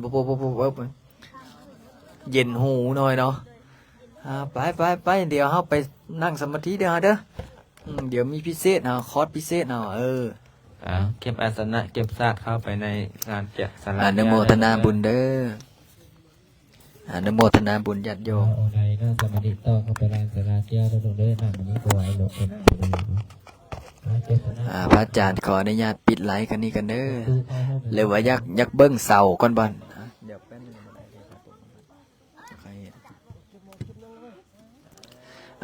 ເຢັນຫູໜ້ອຍເນາະ. ອາ ໄປ ໄປ ໄປ ດຽວເຮົາໄປນັ່ງສະມາທິເດີເຮົາເດີ. ອືມ ດຽວມີພິເສດເຮົາ ຄອດພິເສດເຮົາ. ເອີ ເອົາ ເກັບອາສະນະ ເກັບສາດເຂົ້າໄປໃນລານແກະສະຫຼັກ. ອະນຸໂມທະນາບຸນເດີ. ອະນຸໂມທະນາບຸນຍາດໂຍມ. ເອົາ ໃດນະ ສະມາທິຕໍ່ເຂົ້າໄປລານສະຫຼາກແກ້ວເດີລູກເດີ. ນັ່ງນີ້ບໍ່ໄຫວລູກ. ອາ ພະອາຈານຂໍອະນຸຍາດປິດໄລຄັນນີ້ກັນເດີ. ຫຼືວ່າຢາກ ຢາກເບິ່ງເສົາກ່ອນບໍ່? ດຽວແປັບໜຶ່ງ.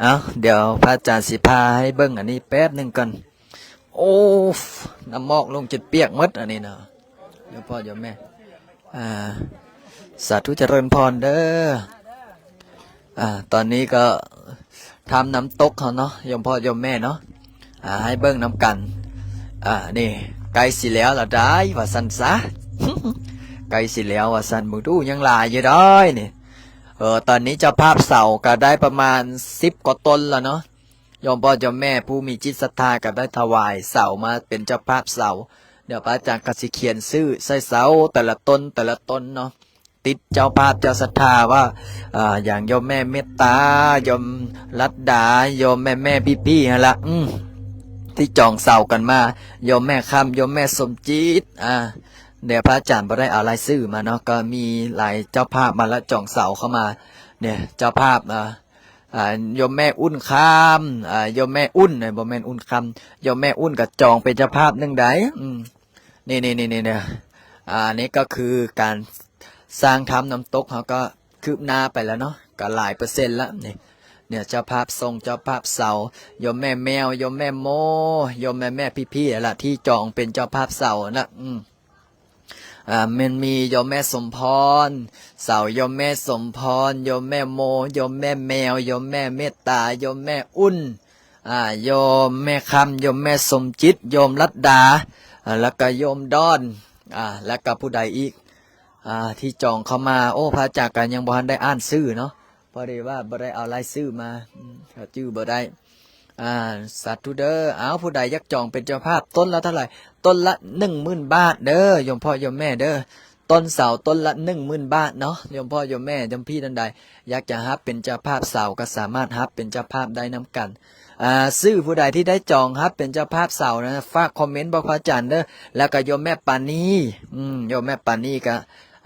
ເອົາ ດຽວພະອາຈານຊິພາໃຫ້ເບິ່ງອັນນີ້ແປັບໜຶ່ງກ່ອນ. ໂອ້ ນ້ຳໝອກລົງຈົນປຽກໝົດອັນນີ້ນະ ໂຍມພໍ່ໂຍມແມ່. ອາ ສາທຸຈະເລີນພອນເດີ. ອາ ຕອນນີ້ກໍທຳນ້ຳຕົກເຮົາເນາະ ໂຍມພໍ່ໂຍມແມ່ເນາະ. ອາ ໃຫ້ເບິ່ງນຳກັນ. ອາ ນີ້ໃກ້ຊິແລ້ວລະດາຍ ວ່າຊັ້ນຊະ ໃກ້ຊິແລ້ວວ່າຊັ້ນ. ເບິ່ງດູ ຍັງຫຼາຍຢູ່ດາຍນີ້. ເອີ ຕອນນີ້ເຈົ້າພາບເສົາກໍໄດ້ປະມານສິບກວ່າຕົ້ນລະເນາະ. ໂຍມພໍ່ໂຍມແມ່ຜູ້ມີຈິດສັດທາກໍໄດ້ຖວາຍເສົາມາເປັນເຈົ້າພາບເສົາ. ດຽວພະອາຈານກໍຊິຂຽນຊື່ໃສ່ເສົາແຕ່ລະຕົ້ນ ແຕ່ລະຕົ້ນເນາະ. ເຕ ຕິດເຈົ້າພາບເຈົ້າສັດທາວ່າ ອາ ຢ່າງໂຍມແມ່ເມດຕາ ໂຍມລັດດາ ໂຍມແມ່ໆ ພີ່ໆ ຫັ້ນລະ ອືມ ທີ່ຈອງເສົາກັນມາ ໂຍມແມ່ຄຳ ໂຍມແມ່ສົມຈິດ ອາ ດຽວພະອາຈານບໍ່ໄດ້ເອົາລາຍຊື່ມາເນາະ ກໍມີຫຼາຍເຈົ້າພາບມາລະ ຈອງເສົາເຂົ້າມາ ເນຍ ເຈົ້າພາບ ອາ ອາ ໂຍມແມ່ອຸ່ນຄຳ ອາ ໂຍມແມ່ອຸ່ນ ບໍ່ແມ່ນອຸ່ນຄຳ ໂຍມແມ່ອຸ່ນກໍຈອງເປັນເຈົ້າພາບໜຶ່ງໃດ໋ ອືມ ນີ້ໆໆໆ ອາ ນີ້ກໍຄືການສ້າງຖ້ຳນ້ຳຕົກ ເຮົາກໍຄືບໜ້າໄປແລ້ວເນາະ ກໍຫຼາຍເປີເຊັນລະ ນີ້ ເນຍ ເຈົ້າພາບຊົງ ເຈົ້າພາບເສົາ ໂຍມແມ່ແມວ ໂຍມແມ່ໂມ ໂຍມແມ່ໆ ພີ່ໆ ລະ ທີ່ຈອງເປັນເຈົ້າພາບເສົານະ ອືມ ອາ ແມ່ນມີໂຍມແມ່ສົມພອນ ເສົາໂຍມແມ່ສົມພອນ ໂຍມແມ່ໂມ ໂຍມແມ່ແມວ ໂຍມແມ່ເມດຕາ ໂຍມແມ່ອຸ່ນ ອາ ໂຍມແມ່ຄຳ ໂຍມແມ່ສົມຈິດ ໂຍມລັດດາ ອາ ແລ້ວກໍໂຍມດອນ ອາ ແລ້ວກໍຜູ້ໃດອີກ ອາ ທີ່ຈອງເຂົ້າມາ ໂອ້ ພະອາຈານກໍຍັງບໍ່ທັນໄດ້ອ່ານຊື່ເນາະ ພໍດີວ່າບໍ່ໄດ້ເອົາລາຍຊື່ມາ ອືມ ກໍຈື່ບໍ່ໄດ້ ອາ ສາທຸເດີ ເອົາ ຜູ້ໃດຢາກຈອງເປັນເຈົ້າພາບ ຕົ້ນລະເທົ່າໃດ? ຕົ້ນລະໜຶ່ງໝື່ນບາດເດີ ໂຍມພໍ່ໂຍມແມ່ເດີ ຕົ້ນເສົາຕົ້ນລະໜຶ່ງໝື່ນບາດເນາະ ໂຍມພໍ່ໂຍມແມ່ ໂຍມພີ່ທ່ານໃດ ຢາກຈະຮັບເປັນເຈົ້າພາບເສົາ ກໍສາມາດຮັບເປັນເຈົ້າພາບໄດ້ນຳກັນ ອາ ຊື່ຜູ້ໃດທີ່ໄດ້ຈອງຮັບເປັນເຈົ້າພາບເສົານະ ຝາກຄອມເມັນບອກພະອາຈານເດີ ແລ້ວກໍໂຍມແມ່ປານີ ອືມ ໂຍມແມ່ປານີກໍ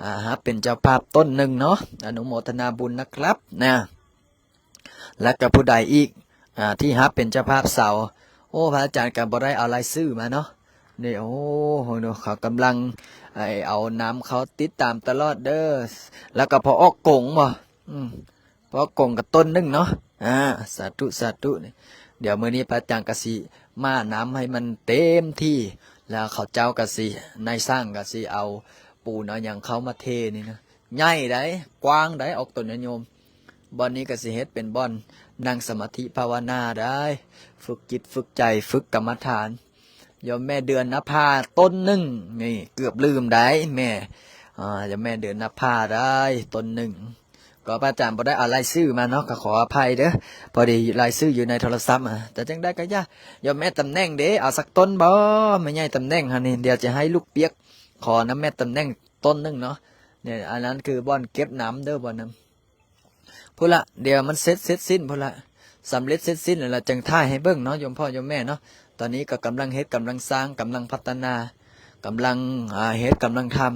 ອາ ຮັບເປັນເຈົ້າພາບຕົ້ນໜຶ່ງເນາະ ອະນຸໂມທະນາບຸນນະຄັບ ນະ ແລ້ວກໍຜູ້ໃດອີກ ອາ ທີ່ຮັບເປັນເຈົ້າພາບເສົາ ໂອ້ ພະອາຈານກໍບໍ່ໄດ້ເອົາລາຍຊື່ມາເນາະ ນີ້ ໂອ້ ເຂົາກຳລັງ ເອົານຳເຂົາຕິດຕາມຕະຫຼອດເດີ ແລ້ວກໍພໍ່ອອກກົງບໍ ອືມ ພໍ່ອອກກົງກໍຕົ້ນໜຶ່ງເນາະ ອາ ສາທຸ ສາທຸ ນີ້ ດຽວມື້ນີ້ພະອາຈານກໍຊິມານຳໃຫ້ມັນເຕັມທີ່ ແລ້ວເຂົາເຈົ້າກໍຊິ ນາຍຊ່າງກໍຊິເອົາປູນເອົາຫຍັງເຂົ້າມາເທນີ້ນະ ໃຫຍ່ໃດ໋ ກວ້າງໃດ໋ ອອກຕົນຍາດໂຍມ ບ່ອນນີ້ກໍຊິເຮັດເປັນບ່ອນນັ່ງສະມາທິພາວະນາໄດ໋ ຝຶກຈິດຝຶກໃຈ ຝຶກກຳມະຖານ ໂຍມແມ່ເດືອນນະພາຕົ້ນໜຶ່ງ ນີ້ເກືອບລືມໄດ໋ ແມ່ ອາ ໂຍມແມ່ເດືອນນະພາໄດ໋ ຕົ້ນໜຶ່ງ ກໍພະອາຈານບໍ່ໄດ້ເອົາລາຍຊື່ມາເນາະ ກໍຂໍອະໄພເດີ ພໍດີລາຍຊື່ຢູ່ໃນໂທລະສັບ ອາ ແຕ່ຈັ່ງໃດກໍຢ່າ ໂຍມແມ່ຕຳແໜ່ງເດ ເອົາສັກຕົ້ນບໍ ແມ່ໃຫຍ່ຕຳແໜ່ງຫັ້ນນີ້ ດຽວຈະໃຫ້ລູກປຽກ ຂໍນຳແມ່ຕຳແໜ່ງຕົ້ນໜຶ່ງເນາະ ນີ້ ອັນນັ້ນຄືບ່ອນເກັບນ້ຳເດີ ບ່ອນນັ້ນ ພຸ້ນລະ ດຽວມັນເສັດ ເສັດສິ້ນພຸ້ນລະ ສຳເລັດເສັດສິ້ນແລ້ວລະ ຈັ່ງຖ່າຍໃຫ້ເບິ່ງເນາະ ໂຍມພໍ່ໂຍມແມ່ເນາະ ຕອນນີ້ກໍກຳລັງເຮັດ ກຳລັງສ້າງ ກຳລັງພັດທະນາ ກຳລັງ ອາ ເຮັດ ກຳລັງທຳ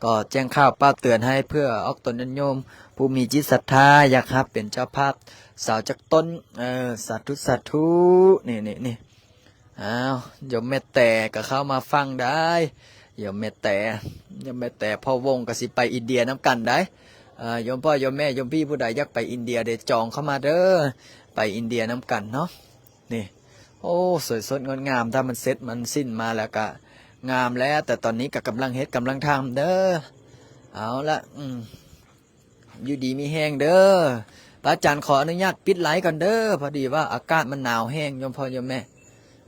ກໍແຈ້ງຂ່າວປາກເຕືອນໃຫ້ເພື່ອອອກຕົນຍາດໂຍມ ຜູ້ມີຈິດສັດທາ ຢາກຮັບເປັນເຈົ້າພາບເສົາຈັກຕົ້ນ ເອີ ສາທຸ ສາທຸ ນີ້ໆໆ ອ້າວ ໂຍມແມ່ແຕກໍເຂົ້າມາຟັງໄດ້ ໂຍມແມ່ແຕ ໂຍມແມ່ແຕ ພໍ່ວົງກໍຊິໄປອິນເດຍນຳກັນໄດ໋ ເອີ ໂຍມພໍ່ໂຍມແມ່ ໂຍມພີ່ຜູ້ໃດຢາກໄປອິນເດຍເດ ຈອງເຂົ້າມາເດີ ໄປອິນເດຍນຳກັນເນາະ ນີ້ ໂອ້ ສວຍສົດງົດງາມ ຖ້າມັນເສັດມັນສິ້ນມາແລ້ວກະງາມແລ້ວ ແຕ່ຕອນນີ້ກະກຳລັງເຮັດກຳລັງທຳເດີ ເອົາລະ ອືມ ຢູ່ດີມີແຮງເດີ ພະອາຈານຂໍອະນຸຍາດປິດໄລຟ໌ກ່ອນເດີ ພໍດີວ່າອາກາດມັນໜາວແຮງ ໂຍມພໍ່ໂຍມແມ່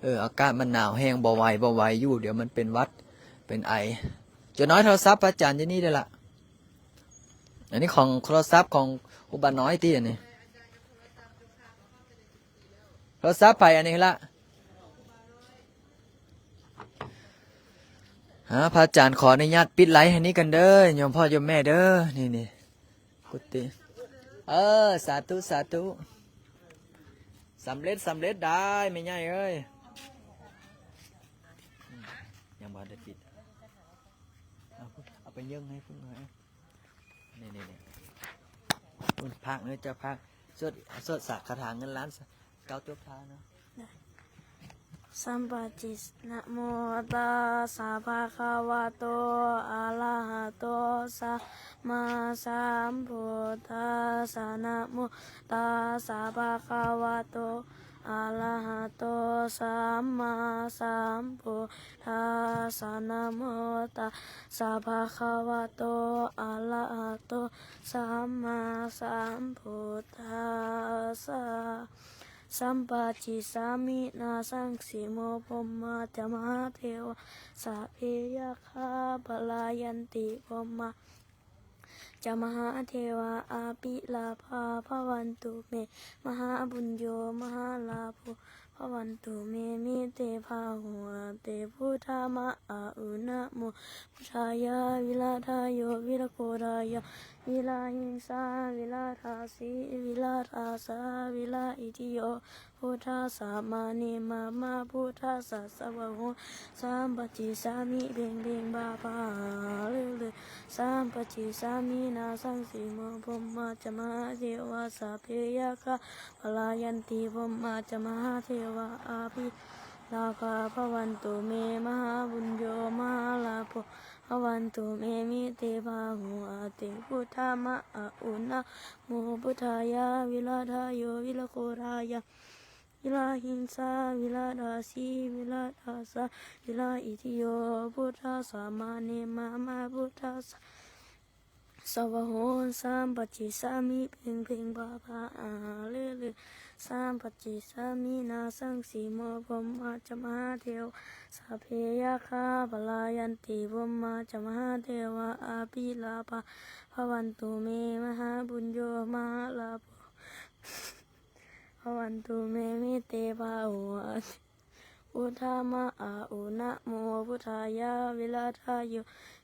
ເອີ ອາກາດມັນໜາວແຮງ ບໍ່ໄຫວ ບໍ່ໄຫວຢູ່ ດຽວມັນເປັນຫວັດ ເປັນໄອ ເຈົ້ານ້ອຍ ໂທລະສັບພະອາຈານຢູ່ນີ້ເດີລະ ອັນນີ້ຂອງໂທລະສັບຂອງຄູບານ້ອຍຕິ ອັນນີ້ ໂທລະສັບໃຜອັນນີ້ລະ? ອາ ພະອາຈານຂໍອະນຸຍາດປິດໄລຟ໌ໃຫ້ນີ້ກັນເດີ ໂຍມພໍ່ໂຍມແມ່ເດີ ນີ້ໆ ກຸຕິ ເອີ ສາທຸ ສາທຸ ສຳເລັດ ສຳເລັດໄດ້ແມ່ໃຫຍ່ເອີຍ ຍັງບໍ່ໄດ້ປິດ ເອົາ ເອົາໄປເຢີ້ງໃຫ້ພຸ້ນເອີຍ ນີ້ໆໆ ພຸ້ນພາກເນີ ເຈົ້າພາກ ສວດ ສວດສາຄາຖາເງິນລ້ານ ເກົ້າຈົບທ້າຍເນາະ ສຳປາຈິ ນະໂມຕັດສະ ພະຄະວະໂຕ ອະລະຫະໂຕ ສຳມາສຳພຸດທັດສະ ນະໂມຕັດສະ ພະຄະວະໂຕ ອະລະຫະໂຕ ສຳມາສຳພຸດທັດສະ ນະໂມຕັດສະ ພະຄະວະໂຕ ອະລະຫະໂຕ ສຳມາສຳພຸດທັດສະ ສຳປາຈິ ສາມິນາ ສັງສີໂມ ພົມມາຈະ ມະຫາເທວາ ສະເພ ຍັກຂາ ປະລາຍັນຕິ ພົມມາ ຈະ ມະຫາເທວາ ອະພິລາພາ ພະວັນຕຸ ເມ ມະຫາບຸນໂຍ ມະຫາລາໂພ ພ ພະວັນຕຸ ເມ ມິ ເຕ ພະ ຫຸ ອະ ເຕ ພຸດທະ ມະ ອະ ອຸ ນະໂມ ບຸດທາຍະ ວິລະທາໂຍ ວິລະໂຄທາຍັງ ວິລະຫິງສາ ວິລະທາສີ ວິລະທາສາ ວິລະອິດທິໂຍ ພຸດທະສະ ມະ ເນ ມະ ມະ ພຸດທະສະ ສະວະໂຫ ສາມປະຈິດສາມິ ເພັງເພັງ ພາພາ ເລີເລີ ສາມປະຈິດສາມິ ນາສັງ ສີໂມ ພົມມາຈະ ມະຫາເທວາ ສະເພ ຍັກຂາ ປະລາຍັນຕິ ພົມມາຈະ ມະຫາເທວາ ອະພິລາພາ ພະວັນຕຸ ເມ ມະຫາບຸນໂຍ ມະຫາລາໂພ ພະວັນຕຸ ເມ ມິ ເຕ ພະ ຫຸ ອະ ເຕ ພຸດທະ ມະ ອະ ອຸ ນະໂມ ບຸດທາຍະ ວິລະທາໂຍ ວິລະໂຄທາຍັງ ວິລະຫິງສາ ວິລະທາສີ ວິລະທາສາ ວິລະອິດທິໂຍ ພຸດທະສະ ມະ ເນ ມະ ມະ ພຸດທະສະ ສະວະໂຫ ສາມປະຈິດສາມິ ເພັງເພັງ ພາພາ ເລີເລີ ສາມປະຈິດສາມິ ນາສັງ ສີໂມ ພົມມາຈະ ມະຫາເທວາ ສະເພ ຍັກຂາ ປະລາຍັນຕິ ພົມມາຈະ ມະຫາເທວາ ອະພິລາພາ ພະວັນຕຸ ເມ ມະຫາບຸນໂຍ ມະຫາລາໂພ ພະວັນຕຸ ເມ ມິ ເຕ ພະ ຫຸ ອະ ເຕ ພຸດທະ ມະ ອະ ອຸ ນະໂມ ບຸດທາຍະ ວິລະທາໂຍ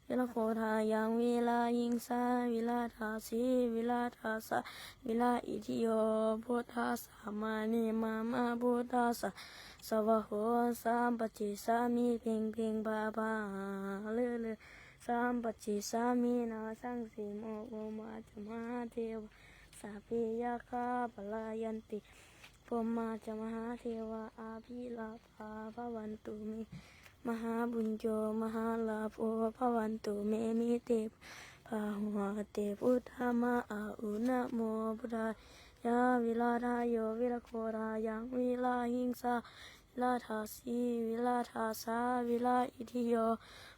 ວິລະໂຄທາຍັງ ວິລະຫິງສາ ວິລະທາສີ ວິລະທາສາ ວິລະອິດທິໂຍ ພຸດທະສະ ມະ ເນ ມະ ມະ ພຸດທະສະ ສະວະໂຫ ສາມປະຈິດສາມິ ເພັງເພັງ ພາພາ ເລີເລີ ສາມປະຈິດສາມິ ນາສັງ ສີໂມ ພົມມາຈະ ມະຫາເທວາ ສະເພ ຍັກຂາ ປະລາຍັນຕິ ພົມມາຈະ ມະຫາເທວາ ອະພິລາພາ ພະວັນຕຸ ເມ ມະຫາບຸນໂຍ ມະຫາລາໂພ ພະວັນຕຸ ເມ ມິ ເຕ ພະ ຫຸ ອະ ເຕ ພຸດທະ ມະ ອະ ອຸ ນະໂມ ບຸດທາຍະ ວິລະທາໂຍ ວິລະໂຄທາຍັງ ວິລະຫິງສາ ລະທາສີ ວິລະທາສາ ວິລະອິດທິໂຍ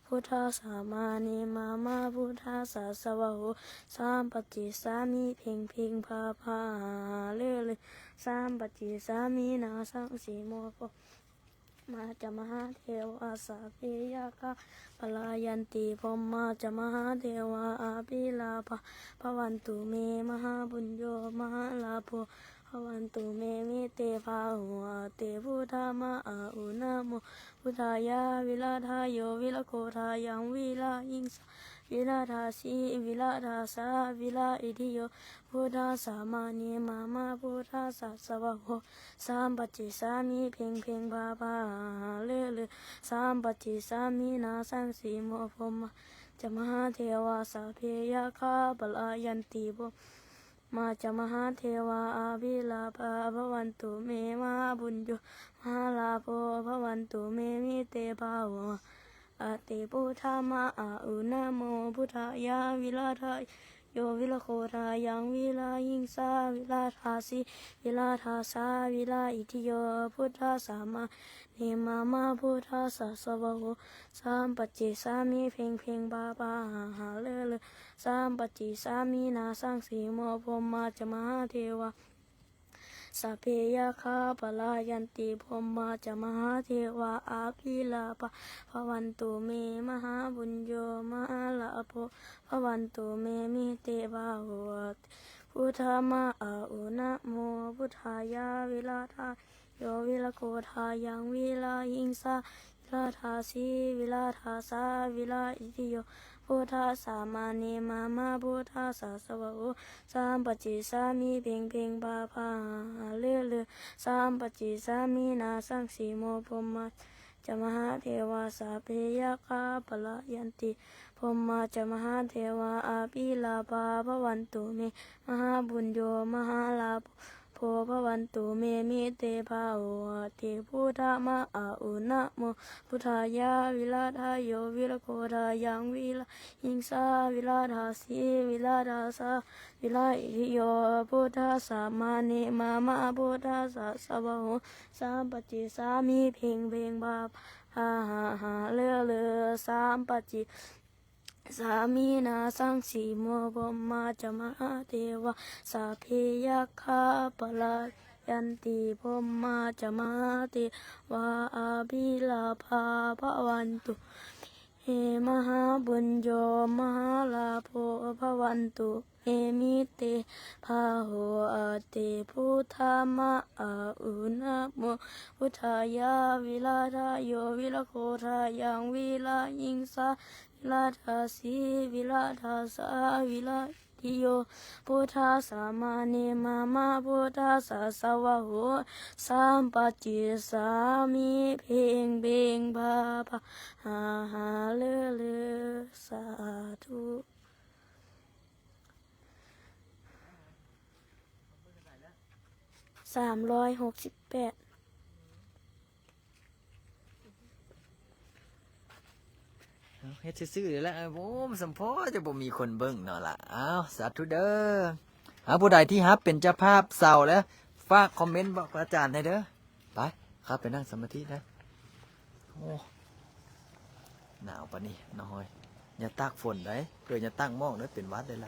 ພຸດທະສະ ມະ ເນ ມະ ມະ ພຸດທະສະ ສະວະໂຫ ສາມປະຈິດສາມິ ເພັງເພັງ ພາພາ ເລີເລີ ສາມປະຈິດສາມິ ນາສັງ ສີໂມ ພົມມາຈະ ມະຫາເທວາ ສະເພ ຍັກຂາ ປະລາຍັນຕິ ພົມມາຈະ ມະຫາເທວາ ອະພິລາພາ ພະວັນຕຸ ເມ ມະຫາບຸນໂຍ ມະຫາລາໂພ ພະວັນຕຸ ເມ ມິ ເຕ ພະ ຫຸ ອະ ເຕ ພຸດທະ ມະ ອະ ອຸ ນະໂມ ບຸດທາຍະ ວິລະທາໂຍ ວິລະໂຄທາຍັງ ວິລະຫິງສາ ວິລະທາສີ ວິລະທາສາ ວິລະອິດທິໂຍ ພຸດທະສະ ມະ ເນ ມະ ມະ ພຸດທະສະ ສະວະໂຫ ສາມປະຈິດສາມິ ເພັງເພັງ ພາພາ ເລີເລີ ສາມປະຈິດສາມິ ນາສັງ ສີໂມ ພົມມາຈະ ມະຫາເທວາ ສະເພ ຍັກຂາ ປະລາຍັນຕິ ພົມ ມາຈະ ມະຫາເທວາ ອະພິລາພາ ພະວັນຕຸ ເມ ມະຫາບຸນໂຍ ມະຫາລາໂພ ພະວັນຕຸ ເມ ມິ ເຕ ພະ ຫຸ ອະ ເຕ ພຸດທະ ມະ ອະ ອຸ ນະໂມ ບຸດທາຍະ ວິລະທາໂຍ ວິລະໂຄທາຍັງ ວິລະຫິງສາ ວິລະທາສີ ວິລະທາສາ ວິລະອິດທິໂຍ ພຸດທະສະ ມະ ເນ ມະ ມະ ພຸດທະສະ ສະວະໂຫ ສາມປະຈິດສາມິ ເພັງເພັງ ພາພາ ເລີເລີ ສາມປະຈິດສາມິ ນາສັງ ສີໂມ ພົມມາຈະ ມະຫາເທວາ ສະເພ ຍັກຂາ ປະລາຍັນຕິ ພົມມາຈະ ມະຫາເທວາ ອະພິລາພາ ພະວັນຕຸ ເມ ມະຫາບຸນໂຍ ມະຫາລາໂພ ພະວັນຕຸ ເມ ມິ ເຕ ພະ ຫຸ ອະ ເຕ ພຸດທະ ມະ ອະ ອຸ ນະໂມ ບຸດທາຍະ ວິລະທາ ໂຍ ວິລະໂຄທາຍັງ ວິລະຫິງສາ ວິລະທາສີ ວິລະທາສາ ວິລະອິດທິໂຍ ພຸດທະສະ ມະ ເນ ມະ ມະ ພຸດທະສະ ສະວະໂຫ ສາມປະຈິດສາມິ ເພັງເພັງ ພາພາ ເລີເລີ ສາມປະຈິດສາມິ ນາສັງ ສີໂມ ພົມມາຈະ ມະຫາເທວາ ສະເພ ຍັກຂາ ປະລາຍັນຕິ ພົມມາຈະ ມະຫາເທວາ ອະພິລາພາ ພະວັນຕຸ ເມ ມະຫາບຸນໂຍ ມະຫາລາໂພ ພະວັນຕຸ ເມ ມິ ເຕ ພະ ຫຸ ອະ ເຕ ພຸດທະ ມະ ອະ ອຸ ນະໂມ ບຸດທາຍະ ວິລະທາໂຍ ວິລະໂຄທາຍັງ ວິລະຫິງສາ ວິລະທາສີ ວິລະທາສາ ວິລະອິດທິໂຍ ພຸດທະສະ ມະ ເນ ມະ ມະ ພຸດທະສະ ສະວະໂຫ ສາມປະຈິດສາມິ ເພັງເພັງ ພາພາ ເລີເລີ ສາມປະຈິດ ສາມິ ນາສັງ ສີໂມ ພົມມາຈະ ມະຫາເທວາ ສະເພ ຍັກຂາ ປະລາຍັນຕິ ພົມມາຈະ ມະຫາເທວາ ອະພິລາພາ ພະວັນຕຸ ມະຫາບຸນໂຍ ມະຫາລາໂພ ພະວັນຕຸ ເອມິເຕ ພາໂຫອະເຕ ພຸດທະມະອາອຸ ນະໂມພຸດທາຍະ ວິລະທະໂຍ ວິລະໂຄທະຍັງ ວິລະຫິງສາ ວິລະທາສີ ວິລະທາສາ ວິລະຕິໂຍ ພຸດທາສະມາເນມາມະ ພຸດທາສະສະວະໂຫ ສຳປະຈິດສາມິ ເພັງເພັງພາພາ ຫາຫາເລີເລີ ສາທຸ. ສາມຮ້ອຍຫົກສິບແປດ ເອົາ ເຮັດຊື່ໆນີ້ແຫຼະ. ໂອ້ ສຳພໍຈະບໍ່ມີຄົນເບິ່ງເນາະລະ. ອ້າວ ສາທຸເດີ້. ຫາຜູ້ໃດທີ່ຮັບເປັນເຈົ້າພາບເສົາແລ້ວ ຝາກຄອມເມັນບອກພະອາຈານແດ່ເດີ້. ໄປ ເຂົ້າໄປນັ່ງສະມາທິເດີ້. ໂອ້ ໜາວປານນີ້ນ້ອງຮອຍ. ຢ່າຕາກຝົນໃດ໋ ເອີ ຢ່າຕາກໝອກເດີ້ ເປັນຫວັດເດີ້ລະ.